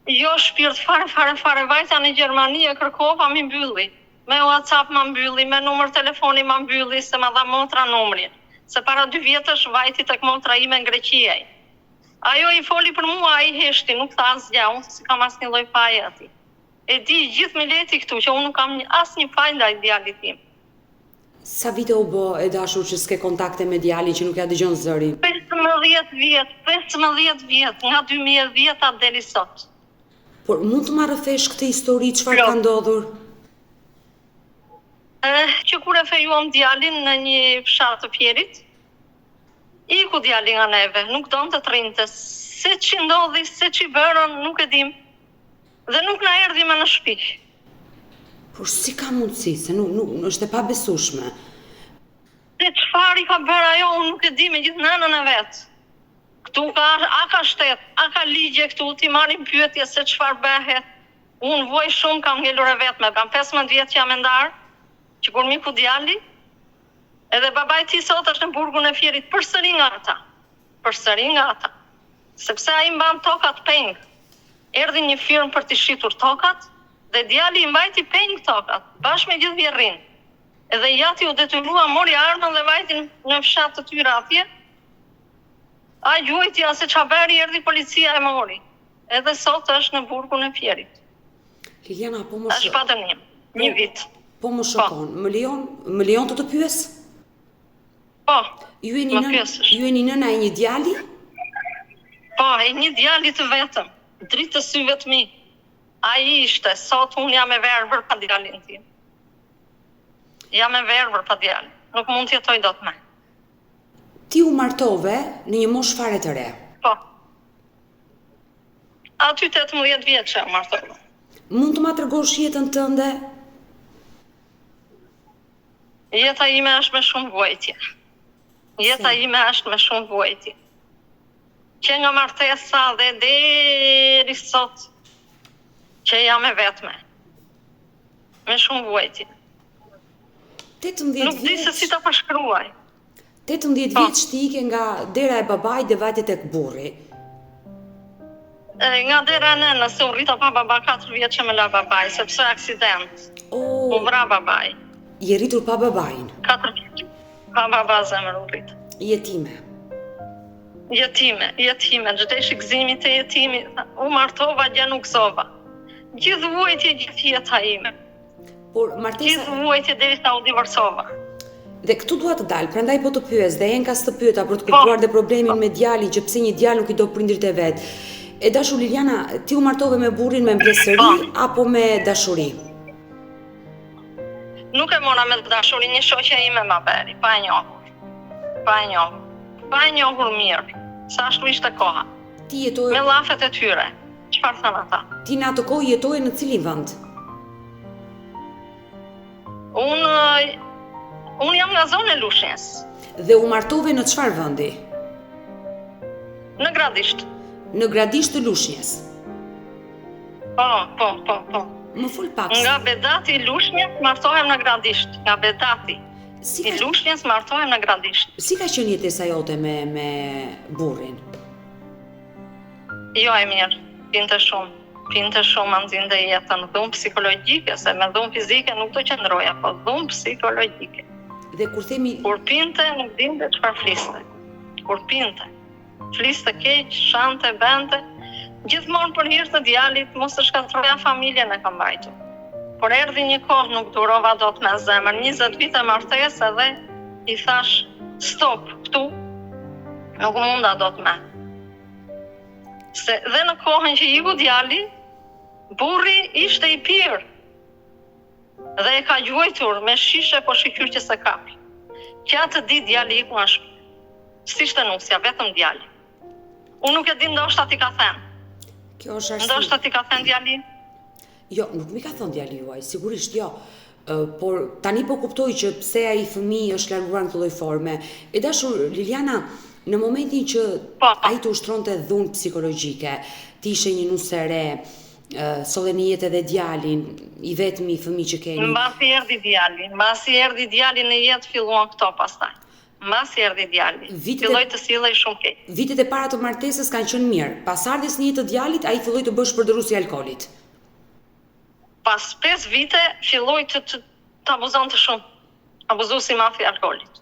Jo shpirt fare fare fare vajta në Gjermani e kërkova m'i mbylli. Me WhatsApp ma mbylli, me numër telefoni ma mbylli se ma dha motra numrin. Se para dy vjetësh vajti tek motra ime në Greqi ai. Ajo i foli për mua, ai heshti, nuk tha asgjë, unë s'i kam asnjë lloj faji atij. E di i gjithë mileti këtu që unë nuk kam asnjë faj ndaj djalit tim. Sa vite u bë e dashur që s'ke kontakte me djalin që nuk ia dëgjon zërin? 15 vjet, 15 vjet, nga 2010-a deri sot. Por mund të ma rrëfesh këtë histori çfarë ka ndodhur? Eh, që kur e fejuam djalin në një fshat të Fierit, iku djali nga neve, nuk donte të rrinte. Se ç'i ndodhi, se ç'i bërën, nuk e dim. Dhe nuk na erdhi më në shtëpi. Por si ka mundësi, se nuk, nuk, është e pabesueshme. Se çfarë i ka bërë ajo, unë nuk e di me gjithë nënën e vet. Këtu ka, a ka shtet, a ka ligje këtu, t'i marrin pyetje se çfarë bëhet. Unë vuaj shumë, kam ngelur e vetme, kam 15 vjet që jam e ndarë, që kur m'iku djali, edhe babai i tij sot është në burgun e Fierit përsëri nga ata. Përsëri nga ata. Sepse ai mban tokat peng. Erdhi një firmë për t'i shitur tokat dhe djali i mbajti peng tokat, bashkë me gjithë vjehrrin. Edhe i jati u detyrua mori armën dhe vajti në fshat të tyre atje. A gjuajti a se ça bëri erdhi policia e mori. Edhe sot është në burgun e Fierit. Liliana, po më Është pa dënim. Një vit. Po më shokon. Më lejon, më lejon të të pyes? Po. Ju jeni nën, ju jeni nëna e një djali? Po, e një djali të vetëm. Dritë të syve të mi. Ai ishte, sot unë jam e verbër pa djalin tim. Jam e verbër pa djalin. Nuk mund të jetoj dot më. Ti u martove në një moshë fare të re. Po. Aty 18 vjeçe u martova. Mund të ma tregosh jetën tënde? Jeta ime është me shumë vuajtje. Jeta ime është me shumë vuajtje. Që nga martesa dhe deri sot që jam e vetme. Me shumë vuajtje. 18 Nuk di se si ta përshkruaj. 18 po. vjeç ti ike nga dera e babait dhe vajte tek burri. Nga dera e nënës, se u rrita pa baba 4 vjeçe më la babai, sepse aksident. Oh. U vra babai. Je rritur pa babain? 4 vjeç. Pa baba zemër u rrita. Jetime. Jetime, jetime, ç'deshi gëzimi te jetimi, u martova gjë nuk gëzova. Gjithë vuajtje gjithë jeta ime. Por martesa Gjithë vuajtje derisa u divorcova. Dhe këtu dua të dal, prandaj po të pyes dhe enkas të pyeta për të po. kuptuar dhe problemin me djalin që pse një djalë nuk i do prindërit e vet. E dashur Liliana, ti u martove me burrin me mblesëri po. apo me dashuri? Nuk e mora me dashuri, një shoqe ime ma bëri, pa e njohur. Pa e njohur. Pa e njohur mirë, se ashtu ishte koha. Ti jetoje Me llafet e tyre. Çfarë thanë ata? Ti në atë kohë jetoje në cilin vend? Unë unë jam nga zona e Lushnjes. Dhe u martove në çfarë vendi? Në Gradisht. Në Gradisht të Lushnjes. Po, po, po, po. Më fol pak. Nga Bedati i Lushnjes martohem në Gradisht, nga Bedati. Si ka... I Lushnjes martohem në Gradisht. Si ka qenë jetesa jote me me burrin? Jo e mirë, pinte shumë, pinte shumë, ma nxinte jetën, dhunë psikologjike, se me dhunë fizike nuk do qëndroja, po dhunë psikologjike. Dhe kur themi... Kur pinte, nuk dinte çfarë fliste. Kur pinte, fliste keq, shante, bente, gjithmonë për hir të djalit, mos të shkatërroja familjen e kam mbajtur. Por erdhi një kohë nuk durova dot me zemër, 20 vite martesë edhe i thashë stop këtu, nuk munda dot me. Se dhe në kohën që iku djali, burri ishte i pirë dhe e ka gjuajtur me shishe po shyqyr që s'e kapi. Që atë ditë djali iku nga shtëpia. S'ishte nusja, vetëm djali. Unë nuk e di ndoshta t'i ka thënë. Kjo është arsye. Ndoshta t'i ka thënë djali. Jo, nuk m'i ka thënë djali juaj, sigurisht jo. Por tani po kuptoj që pse ai fëmijë është larguar në këtë lloj forme. E dashur Liliana, në momentin që po. ai të ushtronte dhunë psikologjike, ti ishe një nuse e re, solle në jetë edhe djalin, i vetmi fëmijë që keni. Mbasi erdhi djali, mbasi erdhi djali në jetë filluan këto pastaj. Mbasi erdhi djali, filloi të sillej shumë keq. Vitet e para të martesës kanë qenë mirë. Pas ardhjes në jetë të djalit, ai filloi të bëhesh përdorues i alkoolit. Pas 5 vite filloi të të, të abuzonte shumë. Abuzues i madh i alkoolit.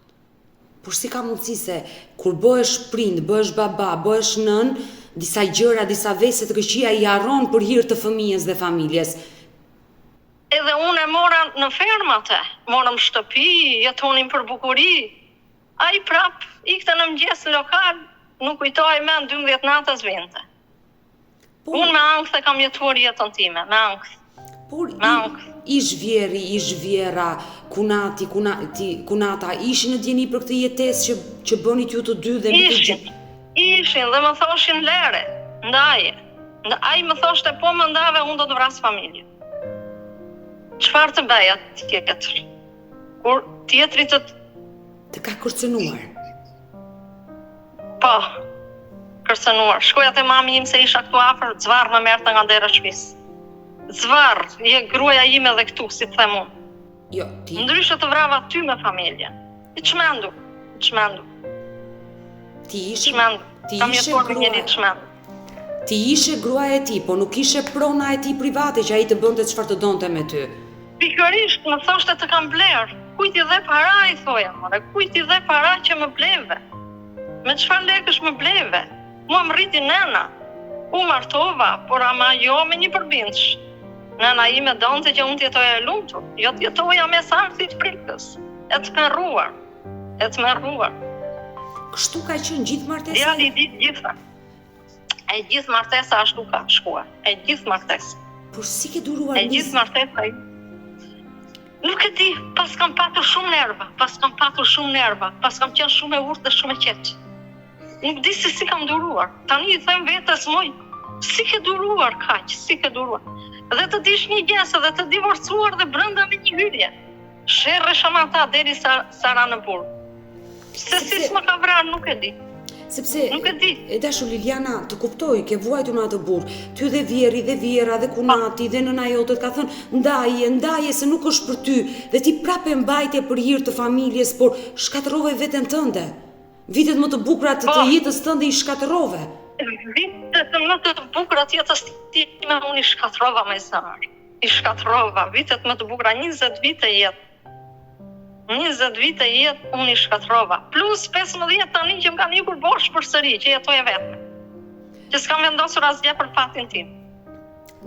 Por si ka mundësi se kur bëhesh prind, bëhesh baba, bëhesh nënë, disa gjëra, disa vese të këqija i harron për hir të fëmijës dhe familjes. Edhe unë e mora në fermë atë, morëm shtëpi, jetonim për bukuri. Ai prap ikte në mëngjes në lokal, nuk kujtohej më në 12 natës vinte. Por, unë me ankth e kam jetuar jetën time, me ankth. Por me ankth. Ish vjehrri, ish vjehrra, kunati, kunati, kunata, ishin në dijeni për këtë jetesë që që bënit ju të dy dhe mbi të gjithë. Ishin dhe më thoshin lere, ndaje. Ai më thoshte po më ndave, unë do të vras familjen. Çfarë të bëja tjetër? Kur tjetri të të ka kërcënuar. Po. Kërcënuar. Shkoja te mami im se isha këtu afër, zvarr më merrte nga dera e shtëpisë. Zvarr, je gruaja ime dhe këtu, si të them unë. Jo, ti. Ndryshe të vrava ty me familjen. I çmendur, i çmendur. Ti ishe çmendur. Ti ishe gruaja. Një çmendur. Ti ishe gruaja e tij, po nuk ishe prona e tij private që ai të bënte çfarë të donte me ty. Pikërisht, më thoshte të kam blerë. Kujt i dhe para, i thoja, more, kujt i dhe para që më bleve? Me çfarë lekësh më bleve? Mua më rriti nëna. U martova, por ama jo me një përbindsh. Nëna ime donte që unë të jetoja e lumtur, jo të jetoja mes ankthit frikës, e tmerruar, e tmerruar. Kështu ka qenë gjithë martesa? Djali i di të gjitha. E gjithë martesa ashtu ka shkuar. E gjithë martesa. Por si ke duruar E gjithë martesa. Nuk e di, paskam patur shumë nerva, paskam patur shumë nerva, paskam qenë shumë e urtë dhe shumë e qetë. Nuk di se si kam duruar. Tani i them vetes, moj, si ke duruar kaq, si ke duruar. Dhe të dish një gjë se dhe të divorcuar dhe brenda me një hyrje. Sherresha me ata deri sa sa ra në burg. Se si s'më ka vrarë nuk e di. Sepse nuk e di. E dashur Liliana, të kuptoj, ke vuajtur në atë burrë. Ty dhe vjehrri dhe vjehrra dhe kunati dhe nëna jote të ka thënë, ndaje, ndaje se nuk është për ty. Dhe ti prapë e mbajte për hir të familjes, por shkatërrove veten tënde. Vitet më të bukura të, të po. jetës tënde i shkatërrove. Vitet më të bukura të jetës time unë i shkatërrova me zemër. I shkatërrova vitet më të bukura 20 vite jetë. 20 vite jetë unë i shkatërrova. Plus 15 tani që më kanë ikur bosh përsëri, që jetoj e vetme. Që s'kam vendosur asgjë për fatin tim.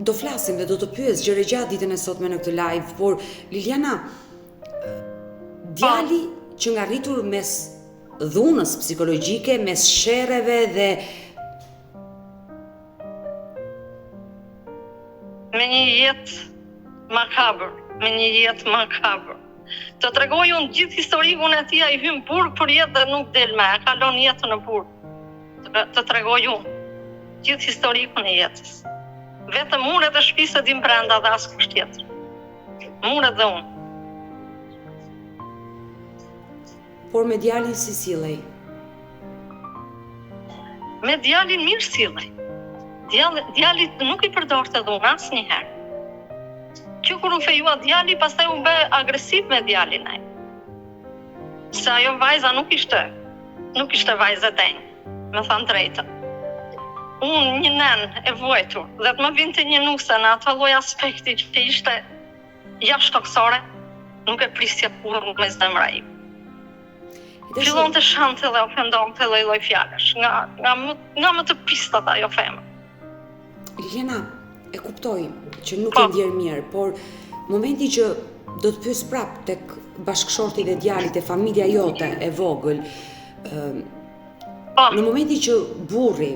Do flasim dhe do të pyes gjerë e gjatë ditën e sotme në këtë live, por Liliana, djali që nga rritur mes dhunës psikologjike, mes sherreve dhe me një jetë makabër, me një jetë makabër. Të tregoj unë gjithë historikun e tij, ai hyn burg për jetë dhe nuk del më, e kalon jetën në burg. Të, të tregoj unë gjithë historikun e jetës. Vetëm muret e shtëpisë e dinë brenda dhe askush tjetër. Muret dhe unë. Por me djalin si sillej? Me djalin mirë sillej. Djali, djalit nuk i përdorte dhunë asnjëherë. Që kur u fejua djali, pastaj u bë agresiv me djalin ai. Se ajo vajza nuk ishte, nuk ishte vajzë e denjë, me thënë drejtën. Unë një nënë e vuajtur dhe të më vinte një nuse në atë lloj aspekti që ishte jashtëtokësore, nuk e prisja kurrë me zemra ime. Fillonte shante dhe ofendonte lloj-lloj fjalësh, nga, nga, më, nga më të pistat ajo femër. Liliana, e kuptoj që nuk po. e ndjer mirë, por momenti që do të pyes prap tek bashkëshorti dhe djali te familja jote e vogël, po. në momenti që burri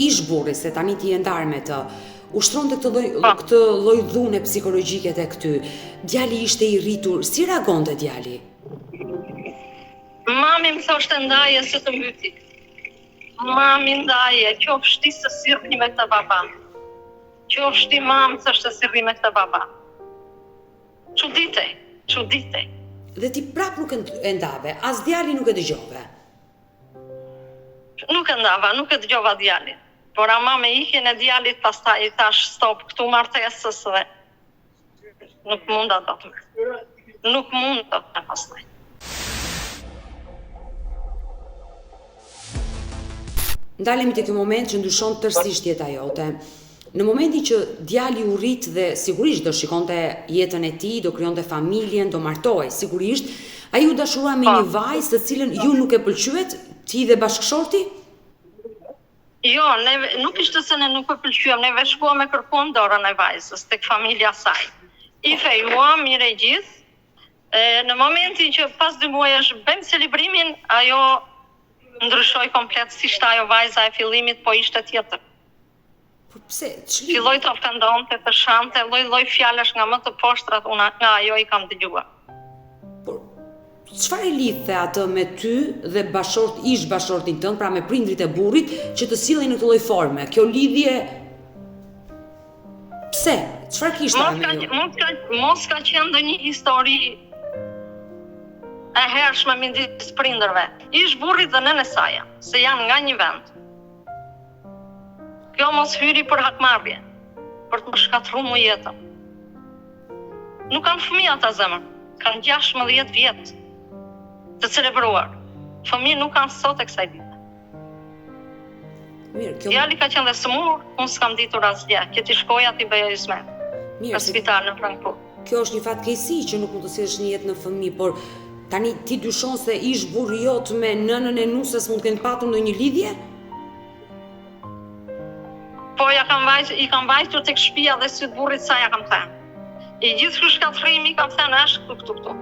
ish burri, se tani ti je ndarë me të, ushtronte këtë lloj po. këtë lloj dhune psikologjike tek ty. Djali ishte i rritur, si reagonte djali? Mami më thoshte ndaje se të mbyti. Mami ndaje, qofsh ti se si rri me këtë baba. Qofsh ti mamë thoshte si rri me këtë baba. Çuditej, çuditej. Dhe ti prap nuk e ndave, as djalin nuk e dëgjove. Nuk e ndava, nuk e dëgjova djalin. Por ama me ikjen e djalit pastaj i thashë stop këtu martesës dhe nuk munda dot më. Nuk munda dot më pastaj. Ndalemi te ky moment që ndryshon tërësisht jeta jote. Në momentin që djali u rrit dhe sigurisht do shikonte jetën e tij, do krijonte familjen, do martohej, sigurisht, ai u dashurua me një vajzë të cilën ju nuk e pëlqyet, ti dhe bashkëshorti? Jo, neve nuk ishte se ne nuk e pëlqyem, neve shkuam e kërkuam dorën e vajzës tek familja e saj. I fejuam mirë e gjithë. E, në momentin që pas dy muajsh bëjmë celebrimin, ajo ndryshoi komplet s'ishte ajo vajza e fillimit, po ishte tjetër. Po pse? Ç'li? Filloi të ofendonte, të shante, lloj-lloj fjalësh nga më të poshtrat unë nga ajo i kam dëgjuar. Por çfarë e lidhte atë me ty dhe bashkëshort ish bashkëshortin tënd, pra me prindërit e burrit, që të sillej në këtë lloj forme? Kjo lidhje Pse? Çfarë kishte Mos ka, mos ka, mos ka qenë ndonjë histori e hershme midis prindërve. Ish burrit dhe nënës saj, se janë nga një vend. Kjo mos hyri për hakmarrje, për të më shkatërru mu jetën. Nuk kanë fëmijë ata zemër, kanë 16 vjet të celebruar. Fëmijë nuk kanë sot e kësaj dite. Mirë, kjo... Djali ka qenë dhe sëmurë, unë s'kam ditur asgjë, që t'i shkoja t'i bëja hyzmet. Mirë, Në spital në Frankfurt. Kjo është një fatkeqësi që nuk mund të sjellësh në jetë një fëmijë, por tani ti dyshon se ish burri jot me nënën e nuses mund të kenë patur ndonjë lidhje? Po ja kam vajt, i kam vajtur tek shtëpia dhe sytë burrit saj ja kam thënë. I gjithë ky shkatërrimi kam thënë është këtu këtu këtu.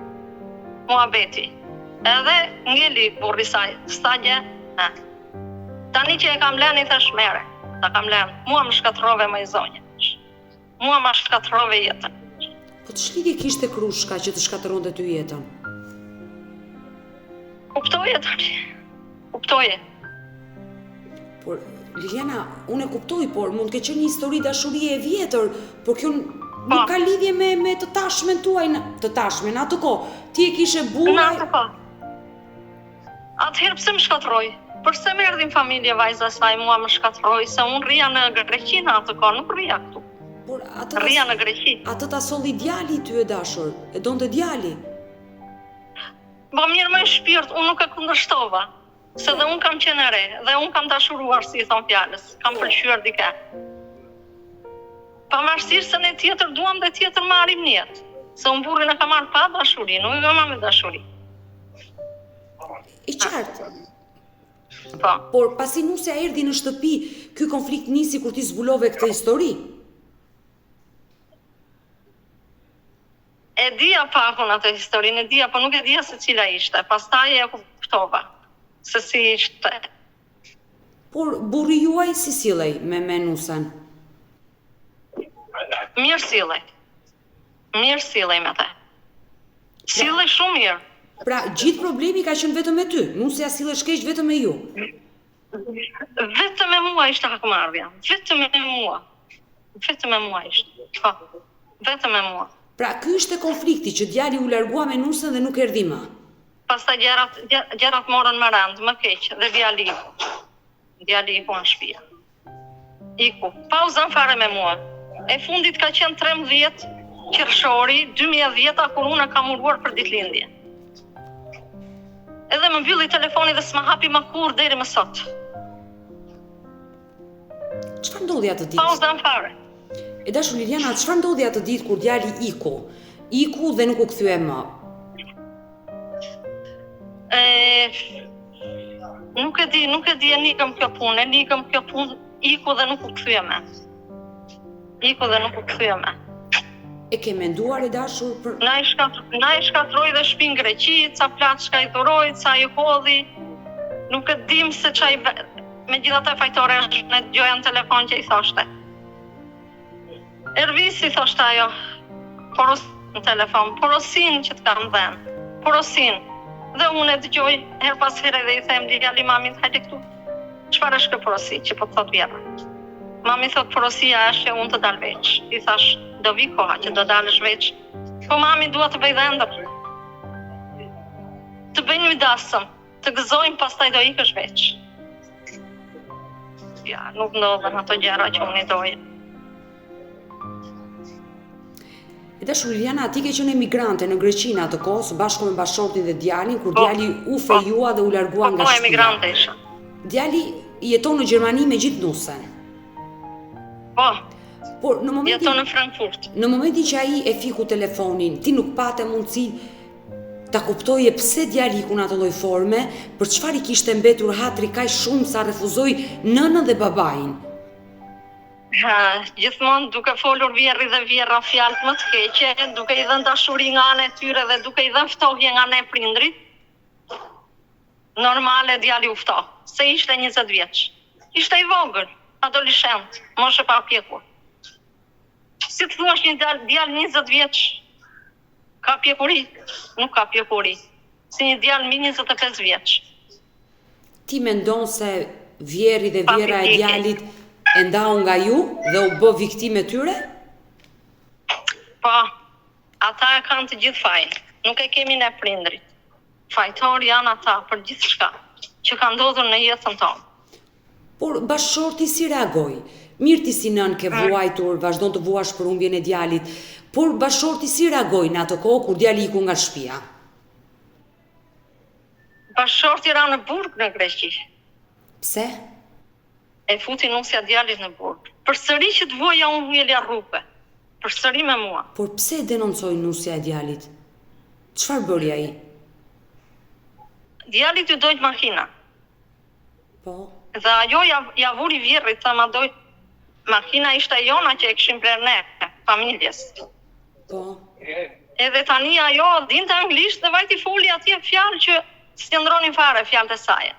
Muhabeti. Edhe ngeli burri saj, s'tha gjë. Ha. Tani që e kam lënë i thash mere, ta kam lënë. Mua më shkatërrove moj zonjë. Mua ma shkatërrove jetën. Po ç'lidhje kishte krushka që të shkatërronte ty jetën? Kuptoje tani. Kuptoje. Por Liliana, unë e kuptoj, por mund të ketë qenë një histori dashurie e vjetër, por kjo nuk Po. ka lidhje me me të tashmen tuaj në të tashmen në atë kohë. Ti e kishe burrë. Në atë kohë. Atëherë pse më shkatërroi? Përse më erdhi në familje vajza e saj mua më shkatërroi se unë rrija në Greqi në atë kohë, nuk rrija këtu. Por atë Rrija në Greqi. Atë ta solli djali ty e dashur, e donte djali. Po mirë moj shpirt, unë nuk e kundërshtova, se dhe unë kam qenë e re, dhe unë kam dashuruar, si i thon fjalës, kam pëlqyer dikë. Pavarësisht se ne tjetër duam dhe tjetër marrim në jetë, se unë burrin e kam marrë pa dashuri, nuk e kam marrë me dashuri. E qartë. Po. Por pasi nusja erdhi në shtëpi, ky konflikt nisi kur ti zbulove këtë histori. E dija pak unë atë historinë, e dija, po nuk e dija se cila ishte. Pastaj e kuptova se si ishte. Por burri juaj si sillej me me nusen? Mirë sillej. Mirë sillej me te. Sillej shumë mirë. Pra, gjithë problemi ka qenë vetëm me ty. Nusja sillesh keq vetëm me ju. Vetëm me mua ishte hakmarrja. Vetëm me mua. Vetëm me mua ishte. Po. Vetëm me mua. Pra, ky ishte konflikti që djali u largua me nusen dhe nuk erdhi më. Pastaj gjërat gjërat morën më rëndë, më keq dhe djali iku. Djali iku në shtëpi. Iku, pa u zënë fare me mua. E fundit ka qenë 13 qershori 2010-a kur unë e kam uruar për ditëlindje. Edhe më mbylli telefoni dhe s'ma hapi më kurrë deri më sot. Çfarë ndodhi atë ditë? Pa u zënë fare. E dashur Liliana, çfarë ndodhi atë ditë kur djali iku? Iku dhe nuk u kthye më. E, nuk e di, nuk e di enigëm kjo punë, enigëm kjo punë, iku dhe nuk u kthye më. Iku dhe nuk u kthye më. E ke menduar e dashur për Na i shkat, na i shkatërroi dhe shtëpinë Greqi, ca plaçka i dhuroi, ca i hodhi. Nuk e dim se ça i bë... Megjithatë fajtore është ne dëgjoja në telefon që i thoshte. Ervisi thoshte ajo, poros në telefon, porosin që të kam dhënë, porosin. Dhe unë e dëgjoj her pas here dhe i them djali mamit, hajde këtu. Çfarë është kjo porosi që po të thot vjehrra? Mami thot porosia është që unë të dal veç. I thash, do vi koha që do dalësh veç. Po mami dua të bëj dhëndër. Të bëj një dasëm, të gëzojmë pastaj do ikësh veç. Ja, nuk ndodhën ato gjëra që unë i doja. E dashur Liliana, ti ke qenë emigrante në Greqi në atë kohë së bashku me bashkëshortin dhe djalin kur Po, djali u po. fejua dhe u largua Po, nga po, shtëpia. emigrante isha. Djali jeton në Gjermani me gjithë nusen. Po, Por në momentin jeton në Frankfurt. Në momentin që ai e fiku telefonin, ti nuk pate mundësi ta kuptoje pse djali iku në atë lloj forme, për çfarë i kishte mbetur hatri kaq shumë sa refuzoi nënën dhe babain. Ha, gjithmonë duke folur vjerri dhe vjerra fjalët më të keqe, duke i dhënë dashuri nga ana e tyre dhe duke i dhënë ftohje nga ne prindrit. Normale djali u ftoh, se ishte 20 vjeç. Ishte i vogël, adoleshent, moshë e papjekur. Si të thuash një djalë djalë 20 vjeç ka pjekuri? Nuk ka pjekuri. Si një djalë mbi 25 vjeç. Ti mendon se vjerri dhe Pa vjerra e pjekje. djalit e ndau nga ju dhe u bë viktimë e tyre? Po, ata e kanë të gjithë fajin. Nuk e kemi ne prindrit. Fajtor janë ata për gjithçka që ka ndodhur në jetën tonë. Por bashkëshorti si reagoi? Mirë ti si nënë ke vuajtur, vazhdon të vuash për humbjen e djalit, por bashkëshorti si reagoi në atë kohë kur djali iku nga shtëpia? Bashkëshorti ra në burg në Greqi. Pse? E futi nusja djalit në burg. Përsëri që të vuaja unë ngelja rrugëve. Përsëri me mua. Por pse e denoncoi nusja e djalit? Çfarë bëri ai? Djalit iu dogj makina. Po. Dhe ajo ja, ja vuri vjehrrit, tha ma dogji makina ishte e jona që e kishim blerë ne, familjes. Po. Edhe tani ajo dinte anglisht dhe vajti foli atje fjalë që s'qëndronin fare fjalët e saja.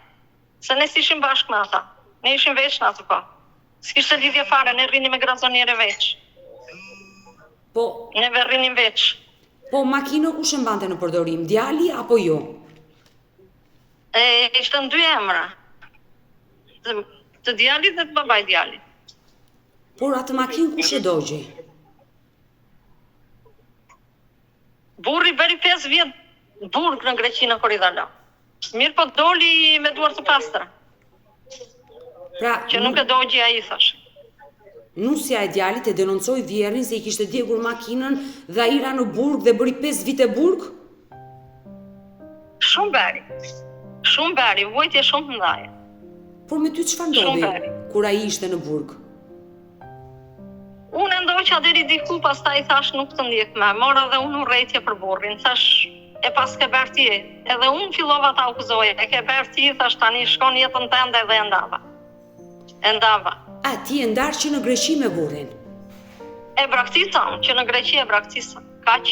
Se ne s'ishim bashkë me ata. Ne ishim veç në atë kohë. S'kishte lidhje fare, ne rrinim me grazoniere veç. Po. Neve rrinim veç. Po makinën kush e mbante në përdorim, djali apo ju? E, ishte në dy emra. Të, të djalit dhe të babait djalit. Por atë makinë kush e dogji? Burri bëri 5 vjet burg në Greqi në Koridhalo. Mirëpo doli me duar të pastra. Pra, që nuk e dogji ai thash. Nusja e djalit e denoncoi vjehrrin se i kishte djegur makinën dhe ai ra në burg dhe bëri 5 vite burg? Shumë bëri. Shumë bëri, vuajtje shumë të mëdha. Por me ty çfarë ndodhi kur ai ishte në burg? Unë e ndoqa deri diku, pastaj thash nuk të ndjek më. Mora dhe unë urrejtje për burrin. Thash e paske bërë ti. Edhe unë fillova ta akuzoja. E ke bërë ti, thash tani shko në jetën tënde dhe e ndava. E ndava. A ti je ndarë që në Greqi me burrin? E braktisa unë, që në Greqi e braktisa. Kaq.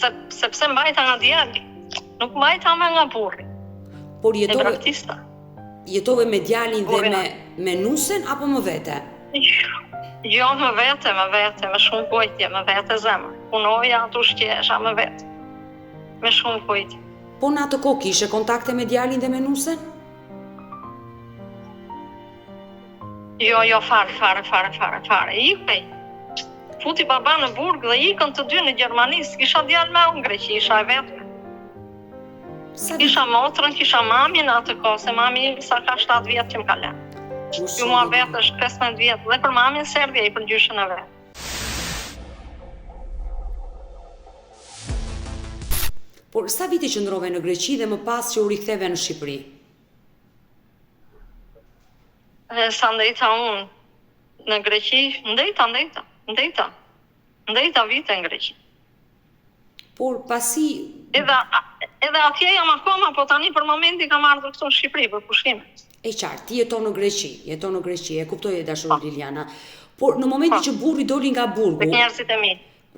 Se, sepse mbajta nga djali. Nuk mbajta më nga burri. Por jetove... E braktisa. Jetove me djalin dhe me me nusen apo më vete? Jo, më vete, më vete, me shumë vuajtje, më vete zemër. Punoja, të ushqehesha më vete. Me shumë vuajtje. Po në atë kohë kishe kontakte me djalin dhe me nusen? Jo, jo, fare, fare, fare, fare, fare. Iku ai. Futi baba në burg dhe ikën të dy në Gjermani. S'kisha djalë më unë në Greqi, isha e vetme. Sa Kisha motrën, kisha mamin në atë kohë, se mami im sa ka 7 vjet që më ka lënë. Ju mua vetë është 15 vjet dhe për mamin s'erdhi ai për gjyshin e vet. Por sa vite qëndrove në Greqi dhe më pas që u riktheve në Shqipëri? Dhe sa ndejta unë në Greqi, ndejta, ndejta, ndejta. Ndejta vite në Greqi. Por pasi Edhe edhe atje jam akoma, po tani për momentin kam ardhur këtu në Shqipëri për pushime. E qartë, ti jeton në Greqi, jeton në Greqi, e kuptoj e dashur po. Liliana. Por në momentin po. që burri doli nga burgu, tek njerëzit e mi.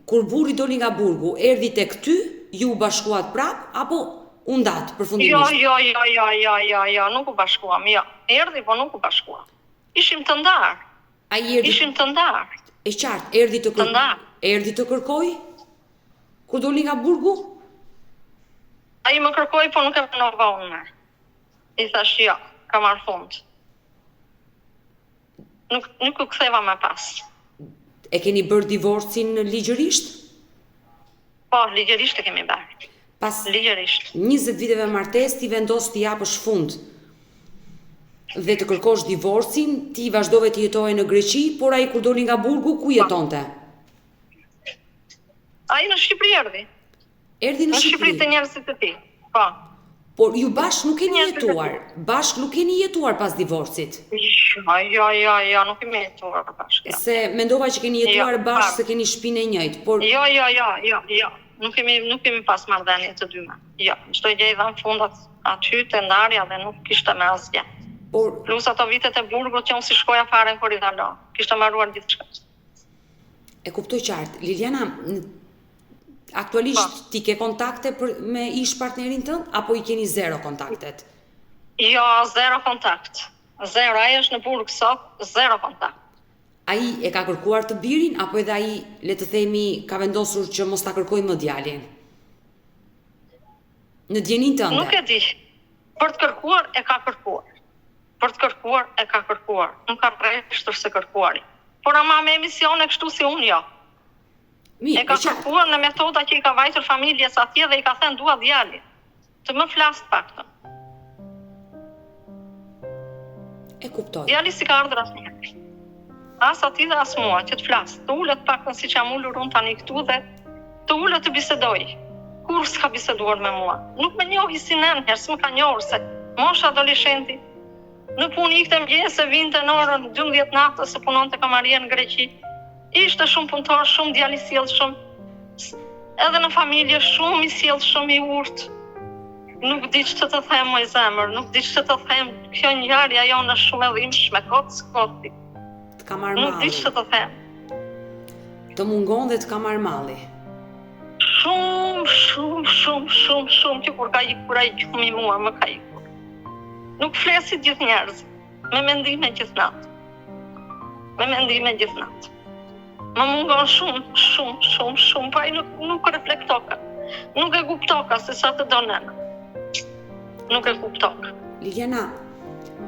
Kur burri doli nga burgu, erdhi tek ty, ju u bashkuat prap apo u ndatë përfundimisht? Jo, jo, jo, jo, jo, jo, jo, nuk u bashkuam, jo. Erdhi, po nuk u bashkuam. Ishim të ndarë. Ai erdhi Ishim të ndarë. E qartë, erdhi të kër... erdhi të kërkoi? Kur doli nga burgu? Ai më kërkoi, po nuk e pranova unë. I thash jo, ka marrë fund. Nuk nuk u ktheva më pas. E keni bërë divorcin ligjërisht? Po, ligjërisht e kemi bërë. Pas ligjërisht. 20 viteve martesë ti vendos t'i japësh fund dhe të kërkosh divorcin, ti vazhdove të jetoje në Greqi, por ai kur doli nga burgu, ku po. jetonte? Ai në Shqipëri erdhi. Erdhi në, në Shqipëri te njerëzit e tij. Po. Por ju bashkë nuk keni jetuar, bashkë nuk keni jetuar pas divorcit. Jo, jo, jo, jo, nuk kemi jetuar bashkë. Jo. Se mendova që keni jetuar jo, bashkë se keni shtëpinë e njëjtë, por Jo, jo, jo, jo, jo. Nuk kemi nuk kemi pas marrëdhënie të dy më. Jo, çdo gjë i dhamë fund aty te ndarja dhe nuk kishte më asgjë. Por plus ato vitet e burgut që unë s'i shkoja fare në Koridhalo, kishte mbaruar gjithçka. E kuptoj qartë. Liliana, Aktualisht po. ti ke kontakte për me ish partnerin tënd apo i keni zero kontaktet? Jo, zero kontakt. Zero, ai është në burg sot, zero kontakt. Ai e ka kërkuar të birin apo edhe ai, le të themi, ka vendosur që mos ta kërkojë më djalin? Në dijeninë tënde. Nuk e di. Për të kërkuar e ka kërkuar. Për të kërkuar e ka kërkuar. Nuk ka rreshtur së kërkuari. Por ama me emisione kështu si unë jo. Mirë, E ka kërkuar në metoda që i ka vajtur familjes atje dhe i ka thënë dua djalin. Të më flasë të paktën. E kuptoj. Djali s'i ka ardhur asnjëherë. As atij dhe as mua që të flasë, të ulet të paktën siç jam ulur unë tani këtu dhe të ulet të bisedojë. Kurrë s'ka biseduar me mua. Nuk më njohi si nënë, herë s'më ka njohur se moshë adoleshenti. Në punë ikte mëngjes e vinte në orën 12 natës se punonte kamarier në Greqi. Ishte shumë punëtor, shumë djalë i sjellshëm. Edhe në familje shumë i sjellshëm, i urtë. Nuk di ç'të të them moj zemër, nuk di ç'të të them. Kjo ngjarja jonë është shumë e dhimbshme, kot s'koti. Të ka marrë malli. Nuk di ç'të të them. Të mungon dhe të ka marrë malli. Shumë, shumë, shumë, shumë, shumë që kur ka ikur ai gjumi mua më ka ikur. Nuk fle si gjithë njerëzit. Me mendime gjithë natë. Me mendime gjithë natë. Më mungon shumë, shumë, shumë, shumë, pa po ai nuk, nuk reflektoka. Nuk e kuptoka se sa të do nëna. Nuk e kuptoka. Liliana,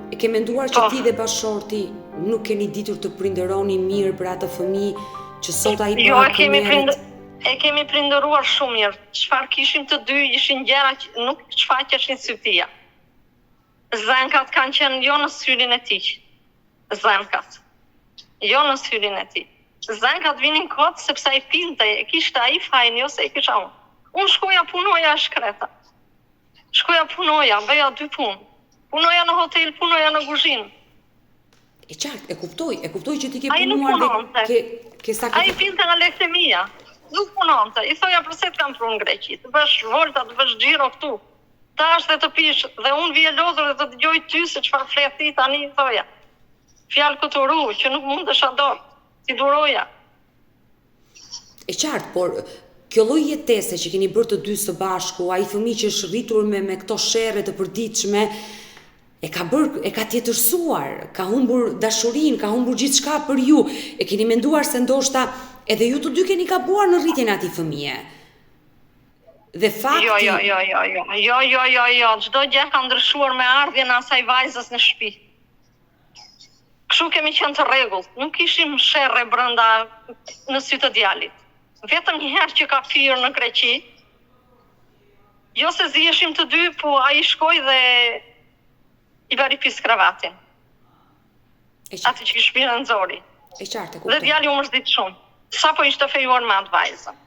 e ke menduar që po. ti dhe bashkëshorti nuk keni ditur të prindëroni mirë për atë fëmijë që sot ai po Jo, e kemi prind e kemi prindëruar shumë mirë. Çfarë kishim të dy ishin gjëra që nuk shfaqeshin sytia. Zënkat kanë qenë jo në syrin e tij. Zënkat. Jo në syrin e tij. Zënkat vinin kot sepse ai pinte, e kishte ai fajin, jo se e kisha unë. Unë shkoja punoja e shkreta. Shkoja punoja, bëja dy punë. Punoja në hotel, punoja në kuzhinë. E qartë, e kuptoj, e kuptoj që ti ke punuar dhe ke ke sakrifikuar. Ai pinte nga lekët e mia. Nuk punonte. I thoja përse të kam pru në Greqi, të bësh volta, të bësh xhiro këtu. Tash dhe të pish dhe unë vij e lodhur dhe të dëgjoj ty se çfarë flet ti tani i thoja. Fjalë kuturu që nuk mundesha dot t'i duroja. E qartë, por kjo lloj jetese që keni bërë të dy së bashku, ai fëmijë që është rritur me me këto sherre të përditshme, e ka bërë, e ka tjetërsuar, ka humbur dashurinë, ka humbur gjithçka për ju. E keni menduar se ndoshta edhe ju të dy keni gabuar në rritjen e atij fëmije. Dhe fakti Jo, jo, jo, jo, jo, jo, jo, jo, jo, çdo gjë ka ndryshuar me ardhjen e asaj vajzës në shtëpi. Kështu kemi qenë të rregullt, nuk kishim sherre brenda në sy të djalit. Vetëm një herë që ka pirë në Greqi, jo se ziheshim të dy, po ai shkoi dhe i bëri pis krevatin. Atë që kish pirë e nxori. E qartë, e kuptoj. Dhe djali u mërzit shumë. Sapo ishte fejuar me atë vajzën.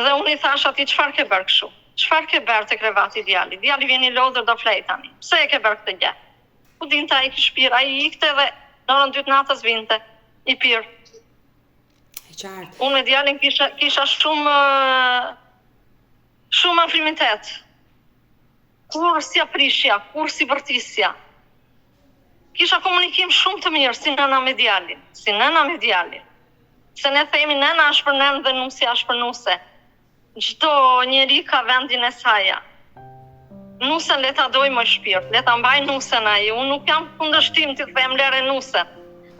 Dhe unë i thashë atij çfarë ke bërë kështu? Çfarë ke bërë te krevati i djalit? Djali vjen i lodhur do flejë tani. Pse e ke bërë këtë gjë? Ku dinte ai kish pirë, ai ikte dhe në orën 2 të natës vinte i pirë. E qartë. Unë me djalin kisha kisha shumë shumë afrimitet. Kurrë s'ia prishja, kurrë s'i bërtisja. Kisha komunikim shumë të mirë si nëna me djalin, si nëna me djalin. Se ne themi nëna është për nënë dhe nusja është për nuse. Çdo njeri ka vendin e saja. Nusen le ta dojë moj shpirt, le ta mbajë nusen ai, unë nuk jam kundërshtim t'i them lëre nusen.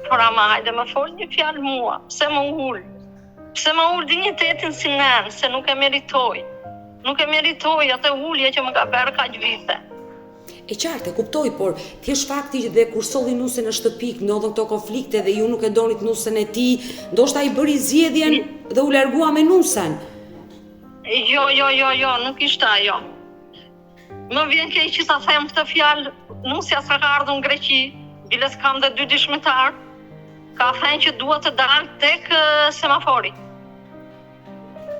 Por ama hajde më fol një fjalë mua, pse më ul? Pse më ul dinjitetin si nënë, se nuk e meritoj. Nuk e meritoj atë ulje që më ka bërë kaq vite. E qartë, e kuptoj, por thjesht fakti që dhe kur solli nusen në shtëpi, ndodhën këto konflikte dhe ju nuk e donit nusen e tij, ndoshta ai bëri zgjedhjen dhe u largua me nusen. Jo, jo, jo, jo, nuk ishte ajo. Më vjen keq që ta them këtë fjalë, nusja sa ka ardhur në Greqi, biles kam dhe dy dëshmitarë, ka thënë që dua të dal tek semafori.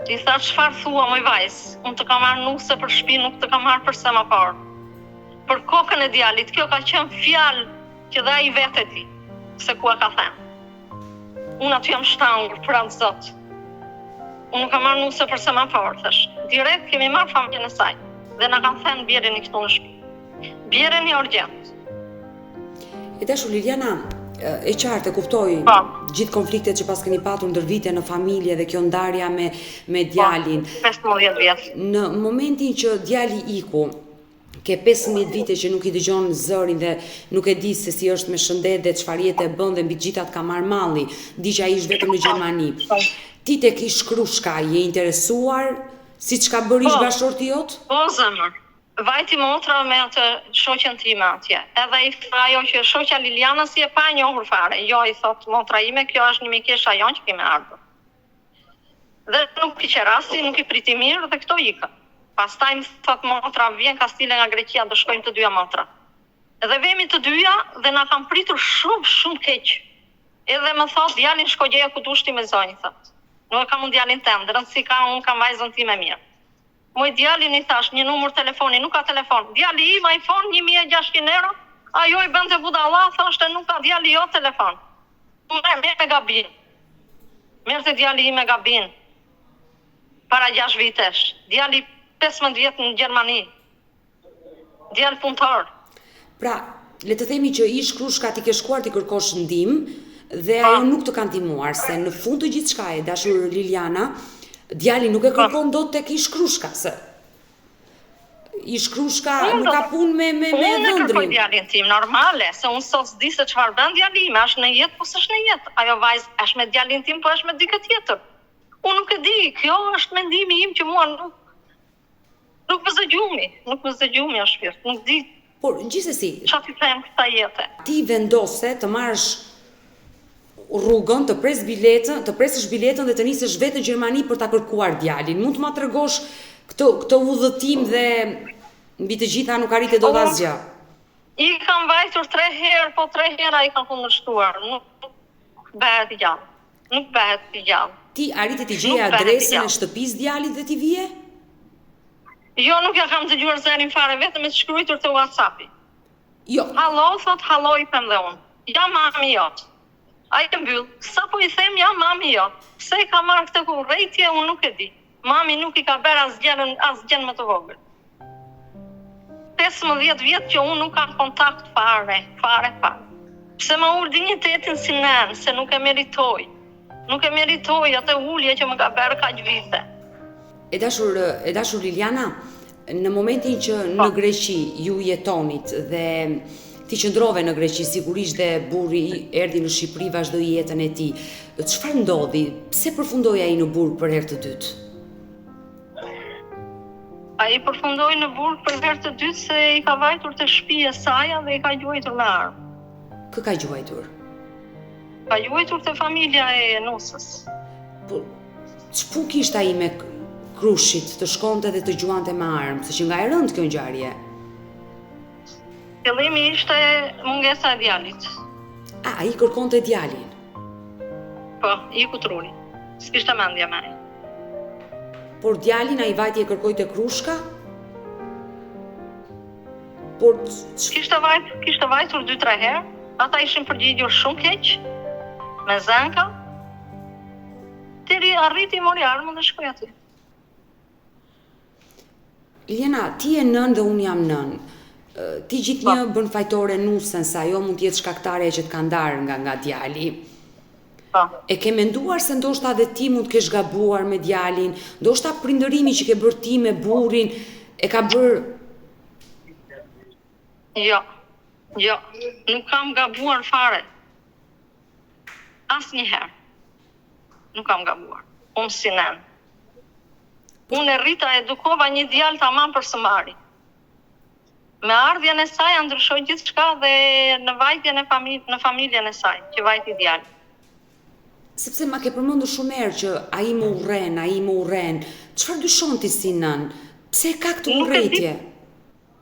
I thashë çfarë thua moj vajzë, unë të kam marrë nuse për shpi, nuk të kam marrë për semafor. Për kokën e djalit, kjo ka qenë fjalë që dhe ai vetë e di, se ku e ka thënë. Unë aty jam shtangur për atë zot. Unë nuk kam marrë nuse për semafor, thashë. Direkt kemi marrë familjen e saj dhe na kanë thënë bjereni këtu në shpi. Bjereni urgjent. E dashur Liliana, e qartë e kuptoj po. gjithë konfliktet që paskeni patur ndër vite në familje dhe kjo ndarja me me po, djalin. 15 vjet. Në momentin që djali iku, ke 15 vite që nuk i dëgjon zërin dhe nuk e di se si është me shëndet dhe çfarë jete bën dhe mbi të gjitha të ka marrë malli, di që ai është vetëm në Gjermani. Po. Ti tek ish krushka je interesuar siç ka bërë ish po. bashkëshorti jot? Po zemër. Vajti motra me atë shoqen time atje. Edhe i tha ajo që shoqja Lilianës je pa e njohur fare. Jo, i thotë motra ime, kjo është një mikesha jonë që kemi ardhur. Nuk i qe rasti, nuk i priti mirë dhe këto ikën. Pastaj më thotë motra vjen Kastile nga Greqia do shkojmë të dyja motra. Dhe vemi të dyja dhe na kanë pritur shumë shumë keq. Edhe më thotë djalin shko gjeje ku dush ti me zonjë thotë. Nuk e kam unë djalin tënd, rëndësi ka unë kam vajzën time mirë. Moj djalin i thash një numër telefoni, nuk ka telefon. Djali im iPhone 1600 euro, ajo i bënte budalla, thoshte nuk ka djali jot telefon. Merr me gabim. Merrte djali im me gabim. Para 6 vitesh. Djali 15 vjet në Gjermani. Djalë punëtor. Pra, le të themi që ish krushka ti ke shkuar t'i kërkosh ndihmë dhe ajo nuk të ka ndihmuar, se në fund të gjithçkaje, e dashur Liliana, djali nuk e kërkon dot tek ish krushka, se ish krushka nuk ka punë me me me dhëndrin. Unë e kërkoj djalin tim normale, se unë sot s'di se çfarë bën djali im, është në jetë po s'është në jetë. Ajo vajzë është me djalin tim, po është me dikë tjetër. Unë nuk e di, kjo është mendimi im që mua nuk Nuk më zë gjumi, nuk më zë gjumi o shpirt, nuk di. Por gjithsesi, ça t'i them kësaj jete? Ti vendose të marrësh rrugën, të presësh biletën, të presësh biletën dhe të nisesh vetë në Gjermani për ta kërkuar djalin. Mund të ma tregosh këtë këtë udhëtim dhe mbi të gjitha nuk arrite dot asgjë. I kam vajtur tre herë, po tre herë ai ka kundërshtuar. Nuk bëhet i gjallë. Nuk bëhet i gjallë. Ti arrite t'i gjeje adresën e shtëpisë djalit dhe t'i vije? Jo, nuk ja kam dëgjuar zërin fare, vetëm e shkruajtur te WhatsAppi. Jo. Hallo, thot hallo i them dhe unë. Jam mami jot. Ai e mbyll. Sapo i them jam mami jot. Pse e ka marrë këtë urrejtje, unë nuk e di. Mami nuk i ka bërë asgjë, asgjë më të vogël. 15 vjet që unë nuk kam kontakt fare, fare, fare. Pse ma ul dinjitetin si nënë, se nuk e meritoj. Nuk e meritoj atë ulje që më ka bërë kaq vite. E dashur, e dashur Liliana, në momentin që në po. Greqi ju jetonit dhe ti qëndrove në Greqi sigurisht dhe burri erdhi në Shqipëri vazhdoi jetën e tij. Çfarë ndodhi? Pse përfundoi ai në burg për herë të dytë? Ai përfundoi në burg për herë të dytë se i ka vajtur te shtëpia e saj dhe i ka gjuajtur me armë. Kë ka gjuajtur? Ka gjuajtur te familja e nusës. Po ç'punë kishte ai me krushqit të shkonte dhe të gjuante me armë, se qenka e rëndë kjo ngjarje. Qëllimi ishte mungesa e djalit. A, ai kërkonte djalin? Po, iku truri. S'kishte mendje më. Por djalin ai vajti e kërkoi te krushka? Por kishte vajt, kishte vajtur 2-3 herë. Ata ishin përgjigjur shumë keq me zënka. Deri arriti mori armën dhe shkoi aty. Liljana, ti je nënë dhe unë jam nënë. Ti gjithnjë po. bën fajtore nusen se ajo mund të jetë shkaktarja që të ka ndarë nga nga djali. Po. E ke menduar se ndoshta edhe ti mund të kesh gabuar me djalin, ndoshta prindërimi që ke bërë ti me burrin e ka bërë Jo. Jo, nuk kam gabuar fare. Asnjëherë. Nuk kam gabuar. Unë si nënë. Unë e rrita, edukova një djalë tamam për së mbari. Me ardhjen e saj ndryshoi gjithçka dhe në vajtjen e famil në familjen e saj, që vajti djali. Sepse ma ke përmendur shumë herë që ai më urren, ai më urren. Çfarë dyshon ti si nënë? Pse e ka këtë urrejtje?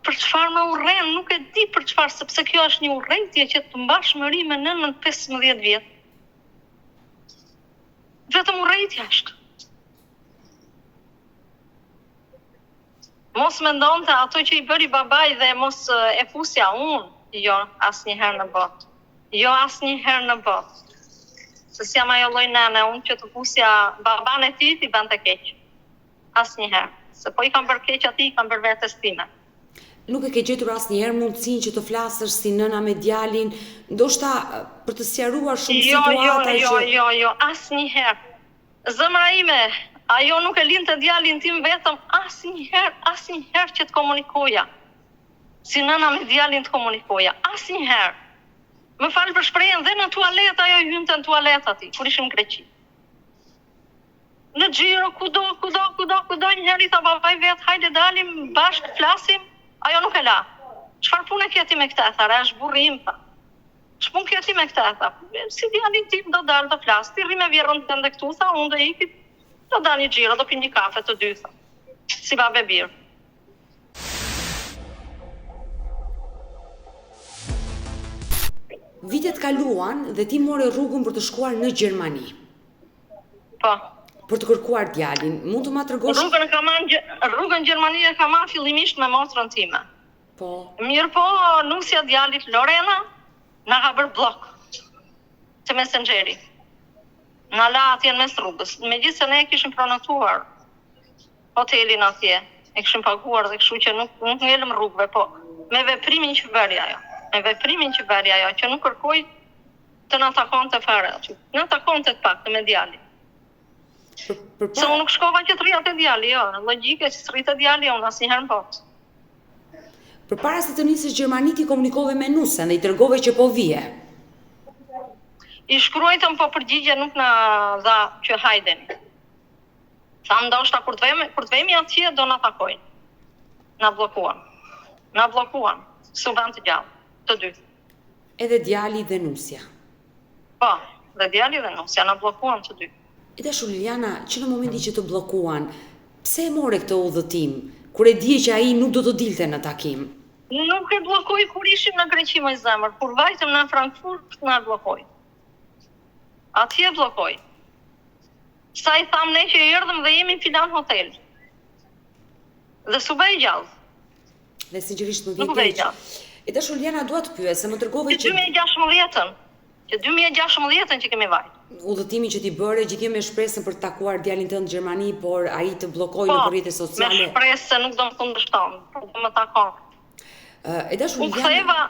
Për çfarë më urren, nuk e di për çfarë, sepse kjo është një urrejtje që të mbash mëri me nënën 15 vjet. Vetëm urrejtje është. Mos mendonte ato që i bëri babai dhe mos e fusja unë, jo, asnjëherë në botë. Jo asnjëherë në botë. Se s'jam ajo lloj nëne unë që të fusja baban e tij t'i bënte keq. Asnjëherë. Se po i kam bërë keq atij, i kam bërë vetes time. Nuk e ke gjetur asnjëherë mundësinë që të flasësh si nëna me djalin, ndoshta për të sqaruar shumë jo, situata jo, jo, që... Jo, jo, jo, asnjëherë. Zemra ime, ajo nuk e linte djalin tim vetëm asnjëherë, asnjëherë që të komunikoja. Si nëna me djalin të komunikoja, asnjëherë. Më fal për shprehjen dhe në tualet ajo i hynte në tualet atij, kur ishim në Greqi. Në xhiro, kudo, kudo, kudo, kudo, një herë i tha babai vet, hajde dalim, bashkë flasim, ajo nuk e la. Çfarë pune ke ti me këtë, tha, është burri im, tha. Ç'punë ke ti me këtë, tha. Si djali tim do dal do flas, ti rri me vjehrrën tënde këtu, tha, unë do iki. Do dalim një xhiro, do pimë një kafe të dy, tha. Si babë e bir. Vitet kaluan dhe ti more rrugën për të shkuar në Gjermani. Po. Për të kërkuar djalin, mund të ma tregosh? Rrugën e kam marrë, rrugën Gjermani e kam marrë fillimisht me motrën time. Po. Mirëpo, nusja e djalit Lorena na ka bërë bllok te Messengeri. Na la atje në mes rrugës. Megjithëse ne e kishim prenotuar hotelin atje, e kishim paguar dhe kështu që nuk nuk ngelëm rrugëve, po me veprimin që bëri ajo, me veprimin që bëri ajo, që nuk kërkoi të na takonte fare aty. Na takonte të paktën me djalin. Për, për Se unë nuk shkova që të rrija te djali, jo, në logjike që s'rri te djali, unë asnjëherë në botë. Përpara se të nisësh Gjermani ti komunikove me nusen dhe i tregove që po vije. I shkruajtëm po përgjigje nuk na dha që hajdeni. Thamë ndoshta kur të vemi, kur të vemi atje do na takojnë. Na bllokuan. Na bllokuan. S'u bënë të gjallë, të dy. Edhe djali dhe nusja. Po, dhe djali dhe nusja na bllokuan të dy. E dashur Liliana, që në momentin që të bllokuan, pse e more këtë udhëtim, kur e dije që ai nuk do të dilte në takim? Nuk e bllokoi kur ishim në Greqi moj zemër, kur vajtëm në Frankfurt na e bllokoi. Atje e bllokoi. Sa i thamë ne që erdhëm dhe jemi në filan hotel. Dhe s'u bë e gjallë. Dhe sinqerisht më vjen Nuk u bë e keq. gjallë. E dashur Liliana, dua të pyes, se më tregove Që që 2016-ën, që 2016-ën që kemi vajt. udhëtimin që ti bëre gjithnjë me shpresën për të takuar djalin tënd në Gjermani, por ai të bllokoi Po, nëpër rrjete me sociale. shpresë se nuk do më kundërshton, po do më takon. Ë, E dashur U Liliana, ktheva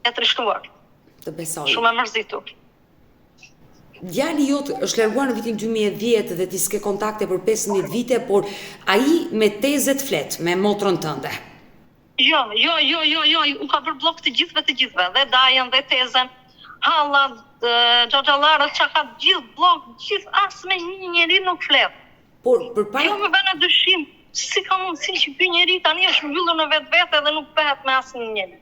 e trishtuar, të besoj. shumë e mërzitur. Djali jot është larguar në vitin 2010 dhe ti s'ke kontakte për 15 vite, por ai me tezet flet, me motrën tënde. Jo, jo, jo, jo, jo, u ka bërë bllok të gjithëve të gjithëve, dhe dajën, dhe tezen, hallat, xhaxhallarët, ça ka të gjithë bllok, gjithë as me një njeri nuk flet. Por përpara Kjo më vë në dyshim, si ka mundësi që ky njeri tani është mbyllur në vetvete dhe nuk bëhet me asnjë njeri.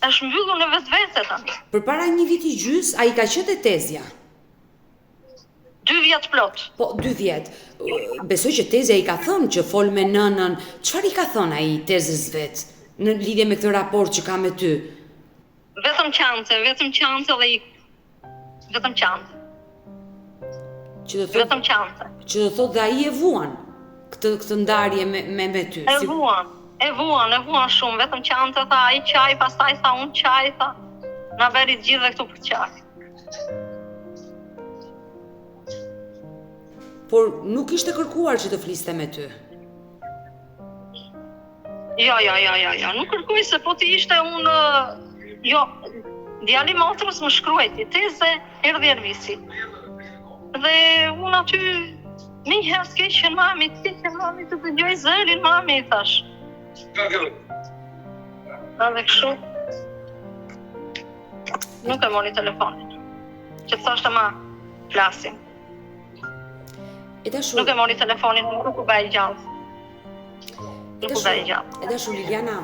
Është mbyllur në vetvete tani. Përpara një viti gjys, ai ka qenë te tezja. Dy vjet plot. Po, dy vjet. Besoj që tezja i ka thënë që fol me nënën. Çfarë i ka thënë ai tezës vet në lidhje me këtë raport që ka me ty? Vetëm qante, vetëm qante dhe i vetëm qante. Që do thotë Vetëm qante. Që do thotë dhe ai e vuan këtë këtë ndarje me me me ty. E vuan, e vuan, e vuan shumë, vetëm qante tha, ai qaj, pastaj tha unë qaj, tha. Na bëri të gjithëve këtu për të qarë. Por nuk ishte kërkuar që të fliste me ty. Jo, jo, jo, jo, jo, nuk kërkoj se po të ishte unë, jo, djali motrës më shkruajti, teze, erdhi Ervisi. Dhe unë aty, menjëherë të keqen mami, të keqen mami, të dëgjoj zërin mami, i thash. Dhe kështu, nuk e mori telefonin, që të thoshte ma, flasim. E dashur, Nuk e mori telefonin, nuk u bë i gjallë. Nuk u bë i gjallë. E dashur Liliana,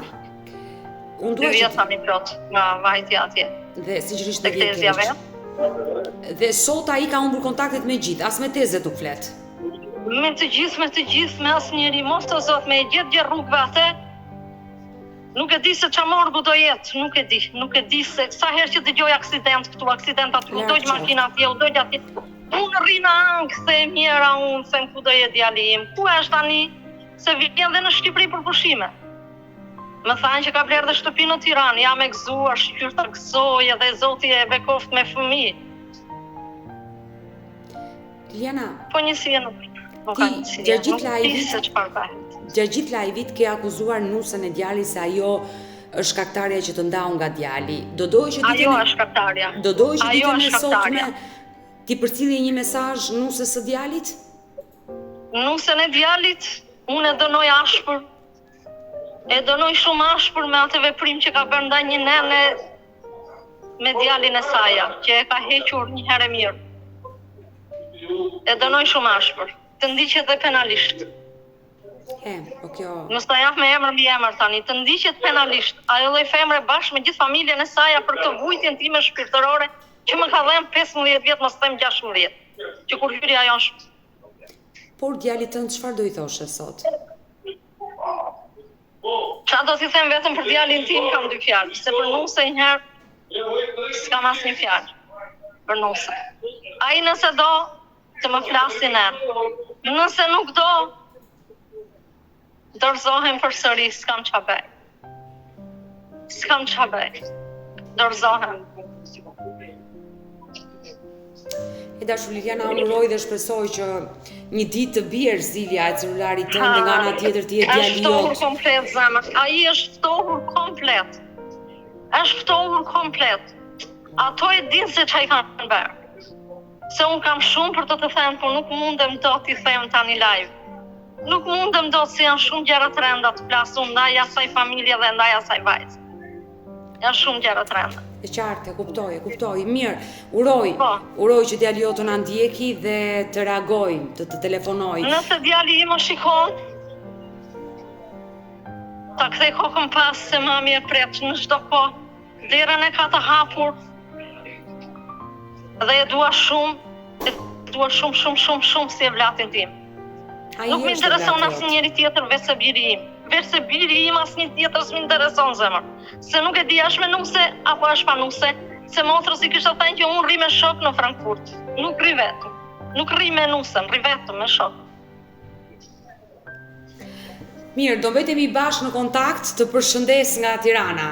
unë Dy dua që vjet tani plot nga vajtja atje. dhe sinqerisht më Tek vjen tezja keq. vet. Dhe sot ai ka humbur kontaktet me gjithë, as me tezet nuk flet. Me të gjithë, me të gjithë, me asnjëri, mos të zot, me e gjetë gjer rrugëve atë. Nuk e di se ça morgu do jetë, nuk e di, nuk e di se sa herë që dëgjoj aksident këtu, aksident aty, u Larg dogj qoftë. makina atje, u dogj atje. Unë rri në ankth e mjera unë, them ku do jetë djali im, ku është tani, se vjen dhe në Shqipëri për pushime. Më thanë që ka blerë dhe shtëpi në Tiranë, jam e gëzuar, shyqyr ta gëzoj edhe Zoti e bekoft me fëmijë. Liliana, Po njësi e nuk, nuk ka Ti, njësi. gjatë gjithë Nuk di live-it- se çfarë bëhet. gjatë gjithë live-it ke akuzuar nusën e djalit se ajo është shkaktarja që të ndau nga djali. Do doje që Ajo ditën është shkaktarja. do doje që Ajo ditën është e sotme shkaktarja. ti përcillje një mesazh nusës së djalit? Nusën e djalit, unë e dënoj ashpër. E dënoj shumë ashpër me atë veprim që ka bërë ndaj një nene me djalin e saja, që e ka hequr një herë e mirë. E dënoj shumë ashpër. Të ndiqet dhe penalisht. E, po kjo Mos ta jap me emër mbi emër tani, të ndiqet penalisht. Ajo lloj femre bashkë me gjithë familjen e saja për këtë vujtjen time shpirtërore që më ka dhënë 15 vjet, mos them 16, që kur hyri ajo në shtëpi. Por djalit tënd çfarë do i thoshe sot? Ça do t'i them vetëm për djalin tim kam dy fjalë, se për nuse një herë s'kam asnjë fjalë. Për nuse. Ai nëse do të më flasi në erë. Nëse nuk do, Dorëzohem përsëri, s'kam ça bëj. S'kam ça bëj. Dorëzohem. E dashur Liliana, unë uroj dhe shpresoj që një ditë të bjerë zilja e celularit tënd dhe nga ana tjetër të jetë djali jot. Është ftohur komplet zemër. Ai është ftohur komplet. Është ftohur komplet. Ato e dinë se ça i kanë bërë. Se unë kam shumë për të të thënë, por nuk mundem dot t'i them tani live. Nuk mundem dot se janë shumë gjëra të rënda të flas unë ndaj asaj familje dhe ndaj asaj vajze. Janë shumë gjëra të rënda. E qartë, e kuptoj, e kuptoj. Mirë, uroj, po. uroj që djali jot të na ndjeki dhe të reagojë, të të telefonojë. Nëse djali im më shikon, ta kthej kokën pas se mami e pret në çdo kohë. Derën e ka të hapur dhe e dua shumë, e dua shumë shumë shumë shumë si evlatin tim. Ai Nuk më intereson asnjëri tjetër veç se biri im. Veç se biri im asnjë tjetër s'më intereson zemër. Se nuk e di është me nuse apo është pa nuse, se motrës i kishte thënë që unë rri me shok në Frankfurt. Nuk rri vetëm. Nuk rri me nusen, rri vetëm me shok. Mirë, do mbetemi bashkë në kontakt, të përshëndes nga Tirana.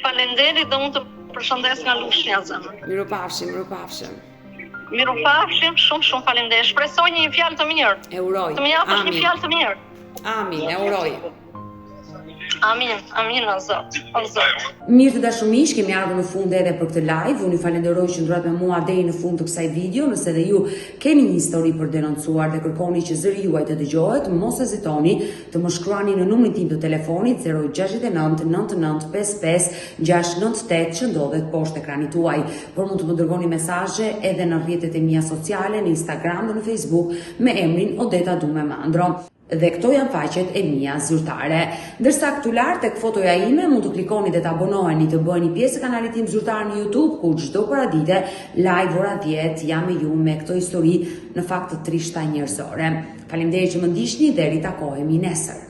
Faleminderit dhe unë të përshëndes nga Lushnja zemër. Mirupafshim, mirupafshim. Mirupafshim, shumë shumë faleminderit. Shpresoj një fjalë të mirë. E uroj. Të më japësh një fjalë të mirë. Amin, e uroj. Amin, amin o Zot, o Zot. Mirë të dashur miq, kemi ardhur në fund edhe për këtë live. Unë ju falenderoj që qëndruat me mua deri në fund të kësaj video. Nëse edhe ju keni një histori për denoncuar dhe kërkoni që zëri juaj të dëgjohet, mos hezitoni të më shkruani në numrin tim të telefonit 069 99 55 698 që ndodhet poshtë ekranit tuaj. Por mund të më dërgoni mesazhe edhe në rrjetet e mia sociale, në Instagram dhe në Facebook me emrin Odeta Dume Mandro. Dhe këto janë faqet e mia zyrtare. Ndërsa këtu lart tek fotoja ime mund të klikoni dhe të abonoheni të bëheni pjesë e kanalit tim zyrtar në YouTube ku çdo paradite live ora 10 jam me ju me këto histori në fakt të trishta njerëzore. Faleminderit që më ndiqni dhe ritakohemi nesër.